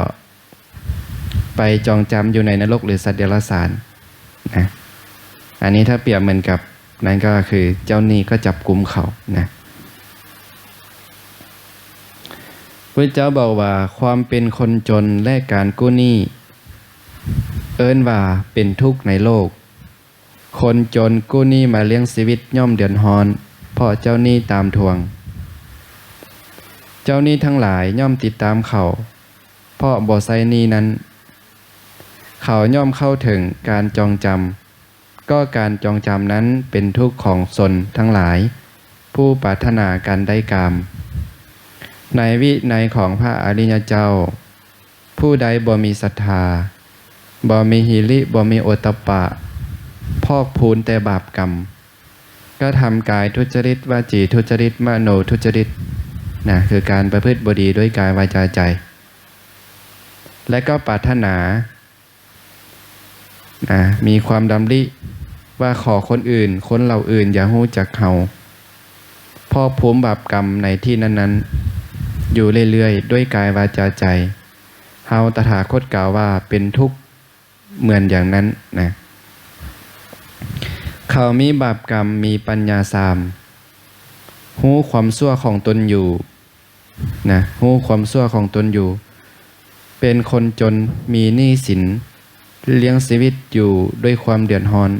ໄປຈອງຈຳຢູ່ໃນນະລົກ ຫຼື ສັດເດຍລະສານນະ. ອັນນີ້ຖ້າປຽບເໝືອນກັບນັ້ນກໍຄືເຈົ້າໜີ້ກໍຈັບກຸມເຂົານະ. ພຸດທະເຈົ້າບອກວ່າ ຄວາມເປັນຄົນຈົນ ແລະ ການກູ້ໜີ້ ເອີ້ນວ່າເປັນທຸກໃນໂລກ. ຄົນຈົນກູ້ໜີ້ມາລ້ຽງຊີວິດ ຍ່ອມເດືອດຮ້ອນ ເພາະເຈົ້າໜີ້ຕາມທວງ. ເຈົ້າໜີ້ທັງຫຼາຍຍ່ອມຕິດຕາມເຂົາ ເພາະບໍ່ໃຊ້ໜີ້ນັ້ນ. ເຂົາຍ່ອມເຂົ້າເຖິງການຈອງຈຳ. ກໍການຈອງຈຳນັ້ນເປັນທຸກຂອງຊົນທັງຫຼາຍ ຜູ້ປາດຖະໜາການໄດ້ກາມ. ໃນວິໄນຂອງພະອະລິຍະເຈົ້າ, ຜູ້ໃດບໍ່ມີສັດທາ, ບໍ່ມີຫິລິ, ບໍ່ມີໂອດຕະປະ, ພອກພູນແຕ່ບາບກຳ, ກະທຳກາຍທຸດຈະລິດ, ວາຈີທຸດຈະລິດ, ມະໂນທຸດຈະລິດ, ນະ, ຄືການປະພຶດບໍ່ດີດ້ວຍກາຍ, ວາຈາ, ໃຈ, ແລະ ກໍປາດຖະໜາ, ນະ, ມີຄວາມດຳລິວ່າຂໍຄົນອື່ນ, ຄົນເຫຼົ່າອື່ນຢ່າຮູ້ຈັກເຮົາ, ພອກພູມບາບກຳໃນທີ່ນັ້ນໆ ຢູ່ເລື້ອຍໆ ດ້ວຍກາຍ, ວາຈາ, ໃຈ. ເຮົາຕະຖາຄົດກ່າວວ່າເປັນທຸກເໝືອນຢ່າງນັ້ນນະ. ເຂົາມີບາບກຳ, ມີປັນຍາສາມ, ຮູ້ຄວາມຊົ່ວຂອງຕົນຢູ່ນະ, ຮູ້ຄວາມຊົ່ວຂອງຕົນຢູ່, ເປັນຄົນຈົນ, ມີໜີ້ສິນ, ລ້ຽງຊີວິດຢູ່ດ້ວຍຄວາມເດືອດຮ້ອນ.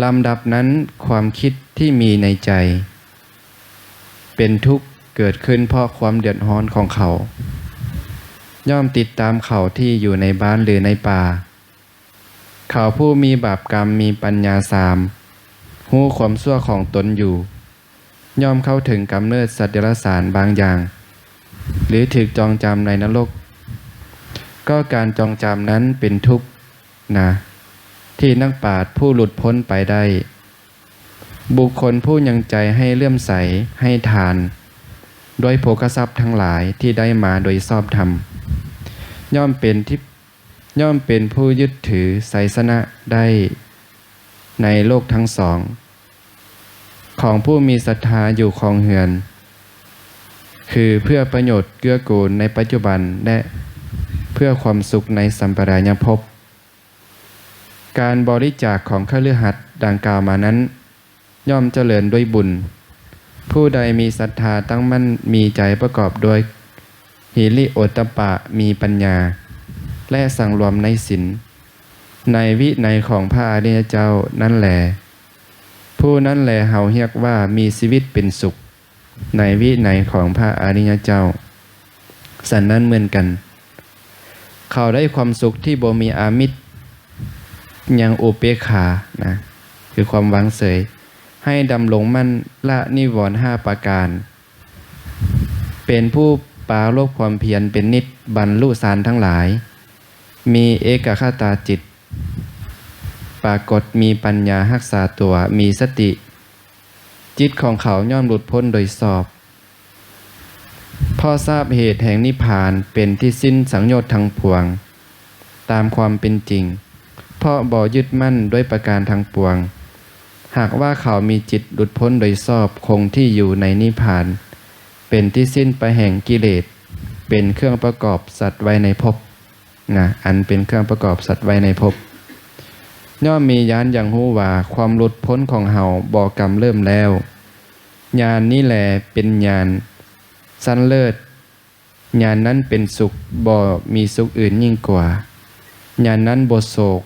ລຳດັບນັ້ນ, ຄວາມຄິດທີ່ມີໃນໃຈ ເປັນທຸກເກີດຂຶ້ນເພາະຄວາມເດືອດຮ້ອນຂອງເຂົາ, ຍ່ອມຕິດຕາມເຂົາທີ່ຢູ່ໃນບ້ານ ຫຼື ໃນປ່າ. ເຂົາຜູ້ມີບາບກຳ, ມີປັນຍາສາມ, ຮູ້ຄວາມຊົ່ວຂອງຕົນຢູ່, ຍ່ອມເຂົ້າເຖິງກຳເນີດສັດເດຍລະສານບາງຢ່າງ ຫຼື ຖືກຈອງຈຳໃນນະລົກ. ກໍການຈອງຈຳນັ້ນເປັນທຸກນະ, ທີ່ນັກປາດຜູ້ຫຼຸດພົ້ນໄປໄດ້. ບຸກຄົນຜູ້ຍັງໃຈໃຫ້ເຫຼື້ອມໃສ, ໃຫ້ທານ, ດ້ວຍໂພຄະຊັບທັງຫຼາຍທີ່ໄດ້ມາໂດຍຊອບທຳ, ຍ່ອມເປັນທີ່, ຍ່ອມເປັນຜູ້ຍຶດຖືໄຊຊະນະໄດ້ໃນໂລກທັງສອງ, ຂອງຜູ້ມີສັດທາຢູ່ຄອງເຮືອນ, ຄືເພື່ອປະໂຫຍດເກື້ອກູນໃນປັດຈຸບັນ ແລະ ເພື່ອຄວາມສຸກໃນສຳປະດາຍະພົບ. ການບໍລິຈາກຂອງຄະລືຫັດດັ່ງກ່າວມານັ້ນ ຍ່ອມຈະເລີນດ້ວຍບຸນ. ຜູ້ໃດມີສັດທາຕັ້ງໝັ້ນ, ມີໃຈປະກອບດ້ວຍຫິລິໂອດຕະປະ, ມີປັນຍາ ແລະ ສັງລວມໃນສິນ, ໃນວິໄນຂອງພະອະລິຍະເຈົ້ານັ້ນແລ, ຜູ້ນັ້ນແລເຮົາຮຽກວ່າມີຊີວິດເປັນສຸກ. ໃນວິໄນຂອງພະອະລິຍະເຈົ້າ ສັນນັ້ນເໝືອນກັນ. ເຂົາໄດ້ຄວາມສຸກທີ່ບໍ່ມີອາມິດ, ຍັງອຸເປກຂານະ, ຄືຄວາມວາງເສີຍ, ໃຫ້ດຳລົງໝັ້ນ, ລະນິວອນຫ້າປະການ, ເປັນຜູ້ປາລົບຄວາມພຽນເປັນນິດ, ບັນລຸຊານທັງຫຼາຍ, ມີເອກະຄະຕາຈິດ ປາກົດ ມີປັນຍາຮັກສາຕົວ ມີສະຕິ ຈິດຂອງເຂົາຍ່ອມຫຼຸດພົ້ນໂດຍຊອບ ເພາະຊາບເຫດແຫ່ງນິບພານເປັນທີ່ສິ້ນສັງໂຍດທັງປວງ ຕາມຄວາມເປັນຈິງ ເພາະບໍ່ຍຶດໝັ້ນດ້ວຍປະການທັງປວງ ຫາກວ່າເຂົາມີຈິດຫຼຸດພົ້ນໂດຍຊອບຄົງທີ່ຢູ່ໃນນິບພານ ເປັນທີ່ສິ້ນປະແຫງກິເລດ ເປັນເຄື່ອງປະກອບສັດໄວ້ໃນພົບ ນະ ອັນເປັນເຄື່ອງປະກອບສັດໄວ້ໃນພົບ ຍ່ອມມີຍານຢ່າງຮູ້ວ່າຄວາມຫຼຸດພົ້ນຂອງເຮົາບໍ່ກຳເລີ່ມແລ້ວ ຍານນີ້ແລເປັນຍານຊັ້ນເລີດ ຍານນັ້ນເປັນສຸກ ບໍ່ມີສຸກອື່ນຍິ່ງກວ່າ ຍານນັ້ນບໍ່ໂສກ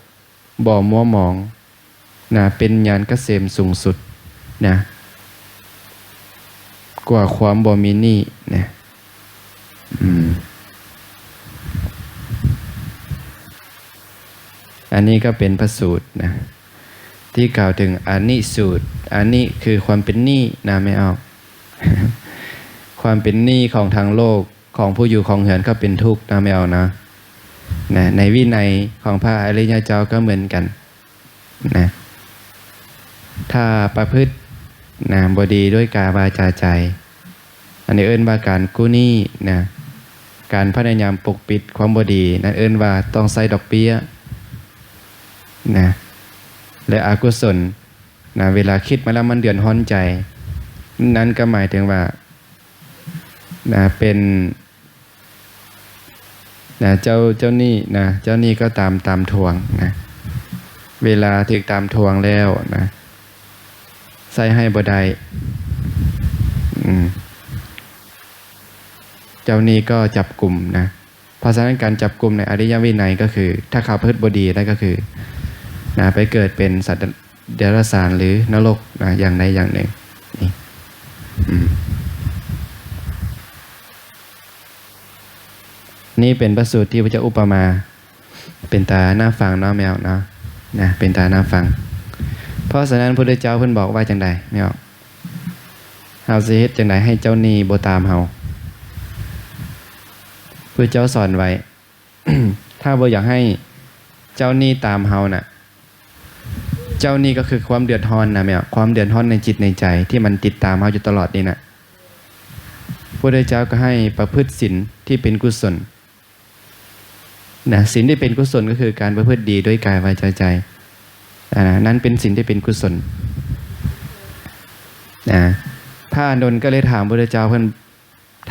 ບໍ່ມົວໝອງ ນະ ເປັນຍານກະເສມສູງສຸດນະ ກວ່າຄວາມບໍ່ມີໜີ້ນະ ອືມ ອັນນີ້ກໍເປັນພະສູດນະ ທີ່ກ່າວເຖິງອະນິສູດ ອະນິຄືຄວາມເປັນໜີ້ນະ ແມ່ອອກ ຄວາມເປັນໜີ້ຂອງທາງໂລກ ຂອງຜູ້ຢູ່ຄອງເຮືອນກໍເປັນທຸກນະ ແມ່ອອກນະ ນະ ໃນວິໄນຂອງພະອະລິຍະເຈົ້າກໍເໝືອນກັນ ນະ ຖ້າປະພຶດນະ ບໍ່ດີດ້ວຍກາຍ ວາຈາ ໃຈ ອັນນີ້ເອີ້ນວ່າການກູ້ໜີ້ນະ ການພະຍາຍາມປົກປິດຄວາມບໍ່ດີ ນັ້ນເອີ້ນວ່າຕ້ອງໃຊ້ດອກເບ້ຍນະ ແລະ ອະກຸສົນນະ ເວລາຄິດມາແລ້ວມັນເດືອດຮ້ອນໃຈ ນັ້ນກໍໝາຍເຖິງວ່າ ນະ ເປັນ ນະ ເຈົ້າ ເຈົ້າໜີ້ນະ ເຈົ້າໜີ້ກໍຕາມ ຕາມທວງນະ ເວລາຖືກຕາມທວງແລ້ວນະ ໃຊ້ໃຫ້ບໍ່ໄດ້ ອືມ ເຈົ້າໜີ້ກໍຈັບກຸມນະ ເພາະສະນັ້ນການຈັບກຸມໃນອະລິຍະວິໄນກໍຄື ຖ້າເຂົາປະພຶດບໍ່ດີແລ້ວກໍຄື ນະ ໄປເກີດເປັນສັດເດຍລະສານ ຫຼື ນະລົກນະ ຢ່າງໃດຢ່າງໜຶ່ງ ນີ້ ອືມ ນີ້ເປັນພະສູດທີ່ພະເຈົ້າອຸປະມາ ເປັນຕາໜ້າຟັງເນາະ ແມ່ອອກເນາະ ນະ ເປັນຕາໜ້າຟັງ ເພາະສະນັ້ນ ພຸດທະເຈົ້າເພິ່ນບອກວ່າຈັ່ງໃດ ແມ່ອອກ ເຮົາຊິເຮັດຈັ່ງໃດໃຫ້ເຈົ້າໜີ້ບໍ່ຕາມເຮົາ ພຸດທະເຈົ້າສອນໄວ້ ຖ້າບໍ່ຢາກໃຫ້ເຈົ້າໜີ້ຕາມເຮົານະ ເຈົ້າໜີ້ກໍຄືຄວາມເດືອດຮ້ອນນະ ແມ່ນບໍ່? ຄວາມເດືອດຮ້ອນໃນຈິດໃນໃຈທີ່ມັນຕິດຕາມເຮົາຢູ່ຕະຫຼອດນີ້ນະ ພຸດທະເຈົ້າກໍໃຫ້ປະພຶດສິນທີ່ເປັນກຸສົນນະ ສິນທີ່ເປັນກຸສົນກໍຄືການປະພຶດດີດ້ວຍກາຍ ວາຈາ ໃຈ ອາ ນັ້ນເປັນສິນທີ່ເປັນກຸສົນນະ ພະອານົນກໍເລີຍຖາມພຸດທະເຈົ້າ ເພິ່ນ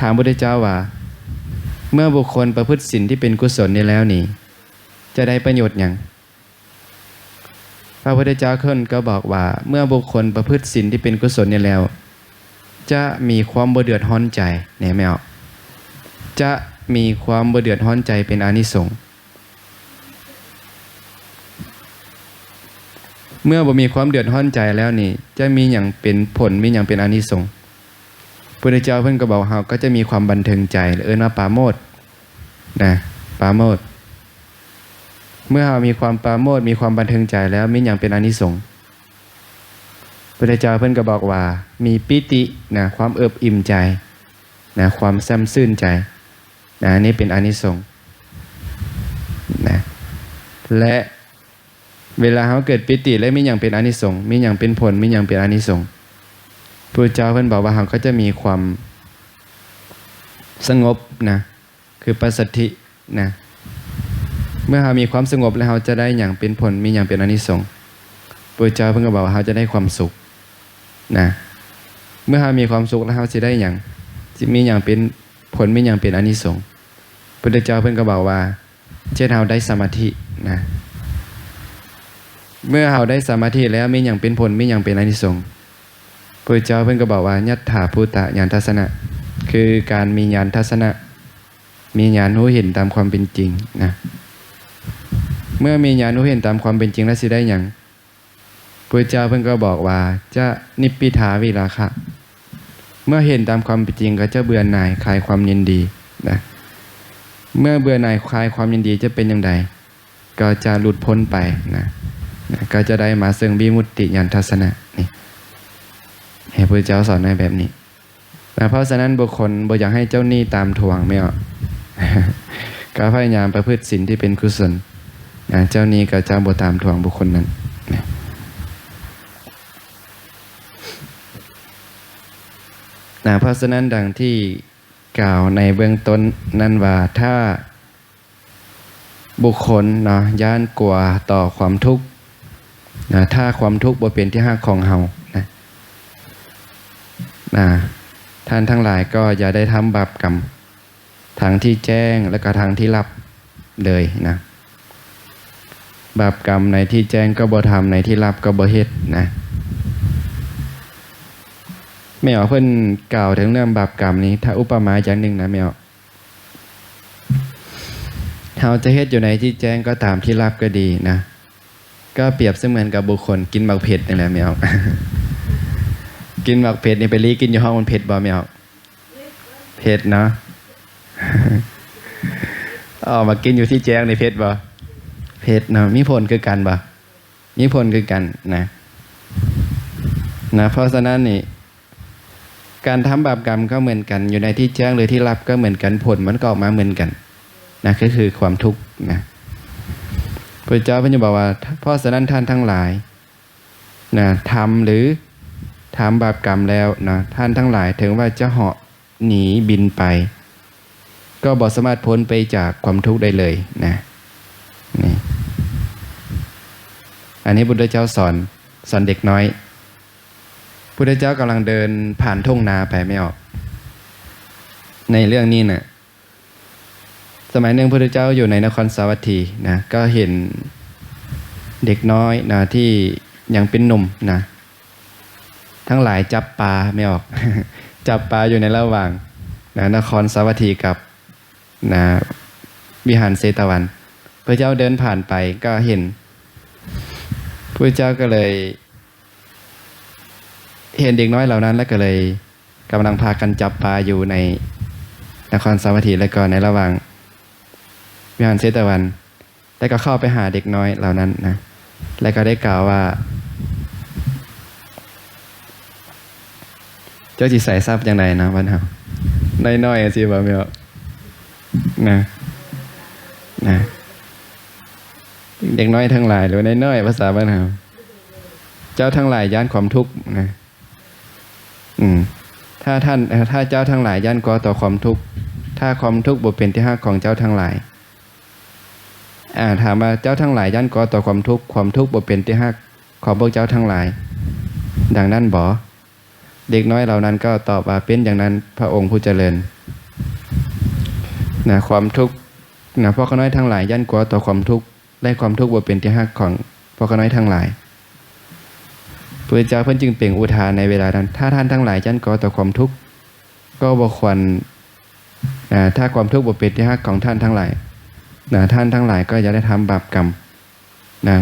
ຖາມພຸດທະເຈົ້າວ່າ ເມື່ອບຸກຄົນປະພຶດສິນທີ່ເປັນກຸສົນນີ້ແລ້ວນີ້ ຈະໄດ້ປະໂຫຍດຫຍັງ? ພະພຸດທະເຈົ້າເພິ່ນກໍບອກວ່າ ເມື່ອບຸກຄົນປະພຶດສິນທີ່ເປັນກຸສົນນີ້ແລ້ວ ຈະມີຄວາມບໍ່ເດືອດຮ້ອນໃຈ ແມ່ນບໍ່? ຈະມີຄວາມບໍ່ເດືອດຮ້ອນໃຈເປັນອານິສົງ. ເມື່ອບໍ່ມີຄວາມເດືອດຮ້ອນໃຈແລ້ວນີ້ ຈະມີຫຍັງເປັນຜົນ ມີຫຍັງເປັນອານິສົງ? ພຸດທະເຈົ້າເພິ່ນກໍບອກເຮົາ ກໍຈະມີຄວາມບັນເທີງໃຈ ເອີ້ນວ່າປາໂມດນະ ປາໂມດ. ເມື່ອເຮົາມີຄວາມປາໂມດ ມີຄວາມບັນເທີງໃຈແລ້ວ ມີຫຍັງເປັນອານິສົງ? ພຸດທະເຈົ້າເພິ່ນກໍບອກວ່າ ມີປີຕິນະ ຄວາມເອິບອີ່ມໃຈນະ ຄວາມແຊ່ມຊື່ນໃຈນະ ອັນນີ້ເປັນອານິສົງນະ ແລະ ເວລາເຮົາເກີດປີຕິແລ້ວ ມີຫຍັງເປັນອານິສົງ? ມີຫຍັງເປັນຜົນ? ມີຫຍັງເປັນອານິສົງ? ພຸດທະເຈົ້າເພິ່ນບອກວ່າ ເຮົາກໍຈະມີຄວາມສະຫງົບນະ ຄືປັດສັດທິນະ. ເມື່ອເຮົາມີຄວາມສະຫງົບແລ້ວ ເຮົາຈະໄດ້ຫຍັງເປັນຜົນ? ມີຫຍັງເປັນອານິສົງ? ພຸດທະເຈົ້າເພິ່ນກໍບອກວ່າ ເຮົາຈະໄດ້ຄວາມສຸກນະ. ເມື່ອເຮົາມີຄວາມສຸກແລ້ວ ເຮົາຊິໄດ້ຫຍັງ? ຊິມີຫຍັງເປັນຜົນ? ມີຫຍັງເປັນອານິສົງ? ພຸດທະເຈົ້າເພິ່ນກໍບອກວ່າ ເຊັ່ນເຮົາໄດ້ສະມາທິນະ. ເມື່ອເຮົາໄດ້ສະມາທິແລ້ວ ມີຫຍັງເປັນຜົນ? ມີຫຍັງເປັນອານິສົງ? ພຸດທະເຈົ້າເພິ່ນກໍບອກວ່າ ຍັດຖາພູຕະຍານທັດສະນະ ຄືການມີຍານທັດສະນະ ມີຍານຮູ້ເຫັນຕາມຄວາມເປັນຈິງນະ. ເມື່ອມີຍານຮູ້ເຫັນຕາມຄວາມເປັນຈິງແລ້ວ ຊິໄດ້ຫຍັງ? ພຸດທະເຈົ້າເພິ່ນກໍບອກວ່າ ຈະນິບປິທາວິລາຄະ ເມື່ອເຫັນຕາມຄວາມເປັນຈິງກໍຈະເບື່ອໜ່າຍຄາຍຄວາມຍິນດີນະ. ເມື່ອເບື່ອໜ່າຍຄາຍຄວາມຍິນດີຈະເປັນຢ່າງໃດ? ກໍຈະຫຼຸດພົ້ນໄປນະ ນະ ກໍຈະໄດ້ມາເຊິ່ງວິມຸດຕິຍານທັດສະນະນີ້ ໃຫ້ພຸດທະເຈົ້າສອນໄວ້ແບບນີ້ນະ. ເພາະສະນັ້ນ ບຸກຄົນບໍ່ຢາກໃຫ້ເຈົ້າໜີ້ຕາມທວງແມ່ນບໍ່? ກໍພະຍາຍາມປະພຶດສິນທີ່ເປັນກຸສົນນະ ເຈົ້າໜີ້ກໍຈະບໍ່ຕາມທວງບຸກຄົນນັ້ນນະ. ນະ ເພາະສະນັ້ນ ດັ່ງທີ່ກ່າວໃນເບື້ອງຕົ້ນນັ້ນວ່າ ຖ້າບຸກຄົນເນາະ ຢ້ານກົວຕໍ່ຄວາມທຸກນະ ຖ້າຄວາມທຸກບໍ່ເປັນທີ່ຮັກຂອງເຮົານະ ນະ ທ່ານທັງຫຼາຍກໍຢ່າໄດ້ທຳບາບກຳ ທັງທີ່ແຈ້ງ ແລະ ກໍທັງທີ່ລັບເລີຍນະ. ບາບກຳໃນທີ່ແຈ້ງກໍບໍ່ທຳ ໃນທີ່ລັບກໍບໍ່ເຮັດນະ. ແມ່ອອກເພິ່ນກ່າວເຖິງເລື່ອງບາບກຳນີ້ ຖ້າອຸປະມາຢ່າງໜຶ່ງນະແມ່ອອກ ເຮົາຈະເຮັດຢູ່ໃນທີ່ແຈ້ງກໍຕາມ ທີ່ລັບກໍດີນະ ກໍປຽບສະເໝືອນກັບບຸກຄົນກິນໝາກເຜັດນີ້ແຫຼະແມ່ອອກ. ກິນໝາກເຜັດນີ້ ໄປລີ້ກິນຢູ່ຫ້ອງ ມັນເຜັດບໍ່ແມ່ອອກ? ເຜັດເນາະ. ອອກມາກິນຢູ່ທີ່ແຈ້ງນີ້ເຜັດບໍ່? ເຜັດເນາະ. ມີຜົນຄືກັນບໍ່? ມີຜົນຄືກັນນະ ນະ. ເພາະສະນັ້ນນີ້ ການທຳບາບກຳກໍເໝືອນກັນ ຢູ່ໃນທີ່ແຈ້ງ ຫຼື ທີ່ລັບກໍເໝືອນກັນ ຜົນມັນກໍອອກມາເໝືອນກັນນະ ກໍຄືຄວາມທຸກນະ. ພະເຈົ້າເພິ່ນຈະບອກວ່າ ເພາະສະນັ້ນທ່ານທັງຫຼາຍນະ ທຳ ຫຼື ທຳບາບກຳແລ້ວນະ ທ່ານທັງຫຼາຍເຖິງວ່າຈະເຫາະໜີບິນໄປ ກໍບໍ່ສາມາດພົ້ນໄປຈາກຄວາມທຸກໄດ້ເລີຍນະ. ນີ້ ອັນນີ້ພຸດທະເຈົ້າສອນ ສອນເດັກນ້ອຍ. ພຸດທະເຈົ້າກຳລັງເດີນຜ່ານທົ່ງນາໄປແມ່ອອກ ໃນເລື່ອງນີ້ນະ. ສະໄໝໜຶ່ງພຸດທະເຈົ້າຢູ່ໃນນະຄອນສາວັດຖີນະ ກໍເຫັນເດັກນ້ອຍນະ ທີ່ຍັງເປັນໜຸ່ມນະ ທັງຫຼາຍຈັບປາແມ່ອອກ ຈັບປາຢູ່ໃນລະຫວ່າງນະ ນະຄອນສາວັດຖີກັບນະ ວິຫານເຊຕະວັນ. ພະເຈົ້າເດີນຜ່ານໄປກໍເຫັນ ພະເຈົ້າກໍເລີຍ ເຫັນເດັກນ້ອຍເຫຼົ່ານັ້ນ ແລ້ວກໍເລີຍກຳລັງພາກັນຈັບປາຢູ່ໃນນະຄອນສາວັດຖີ ແລ້ວກໍໃນລະຫວ່າງວິຫານເຊຕະວັນ ແລ້ວກໍເຂົ້າໄປຫາເດັກນ້ອຍເຫຼົ່ານັ້ນນະ ແລ້ວກໍໄດ້ກ່າວວ່າ ເຈົ້າຊິໃສ່ສັບຈັ່ງໃດນະ ບ້ານເຮົາ ນ້ອຍໆ ຈັ່ງຊີ້ບໍ່ແມ່ນບໍ່? ນະ ນະ ເດັກນ້ອຍທັງຫຼາຍ ຫຼືວ່ານ້ອຍໆ ພາສາບ້ານເຮົາ ເຈົ້າທັງຫຼາຍຢ້ານຄວາມທຸກນະ. ອືມ ຖ້າທ່ານ ເອີ ຖ້າເຈົ້າທັງຫຼາຍຢ້ານກົວຕໍ່ຄວາມທຸກ ຖ້າຄວາມທຸກບໍ່ເປັນທີ່ຮັກຂອງເຈົ້າທັງຫຼາຍ ອາ ຖາມວ່າເຈົ້າທັງຫຼາຍຢ້ານກົວຕໍ່ຄວາມທຸກ ຄວາມທຸກບໍ່ເປັນທີ່ຮັກຂອງພວກເຈົ້າທັງຫຼາຍ ດັ່ງນັ້ນບໍ? ເດັກນ້ອຍເຫຼົ່ານັ້ນກໍຕອບວ່າ ເປັນຢ່າງນັ້ນ ພະອົງຜູ້ຈະເລີນ. ນະ ຄວາມທຸກ ນະ ພວກຂ້ານ້ອຍທັງຫຼາຍຢ້ານກົວຕໍ່ຄວາມທຸກ ແລະ ຄວາມທຸກບໍ່ເປັນທີ່ຮັກຂອງພວກຂ້ານ້ອຍທັງຫຼາຍ. ພະເຈົ້າເພິ່ນຈຶ່ງເປັ່ງອຸທານໃນເວລານັ້ນ ຖ້າທ່ານທັງຫຼາຍຢ້ານກົວຕໍ່ຄວາມທຸກ ກໍບໍ່ຄວນ ນະ ຖ້າຄວາມທຸກບໍ່ເປັນທີ່ຮັກຂອງທ່ານທັງຫຼາຍ ນະ ທ່ານທັງຫຼາຍກໍຢ່າໄດ້ທຳບາບກຳ ນະ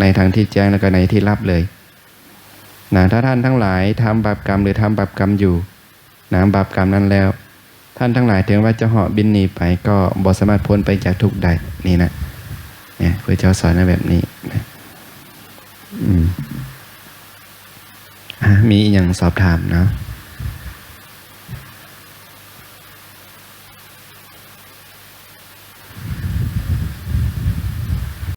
ໃນທາງທີ່ແຈ້ງ ແລະ ກໍໃນທີ່ລັບເລີຍ ນະ. ຖ້າທ່ານທັງຫຼາຍທຳບາບກຳ ຫຼື ທຳບາບກຳຢູ່ ນະ ບາບກຳນັ້ນແລ້ວ ທ່ານທັງຫຼາຍເຖິງວ່າຈະເຫາະບິນໜີໄປ ກໍບໍ່ສາມາດພົ້ນໄປຈາກທຸກໄດ້. ນີ້ນະ ເນຍ ພະເຈົ້າສອນມາແບບນີ້ນະ. ອືມ ອາ ມີອີ່ຫຍັງສອບຖາມເນາະ?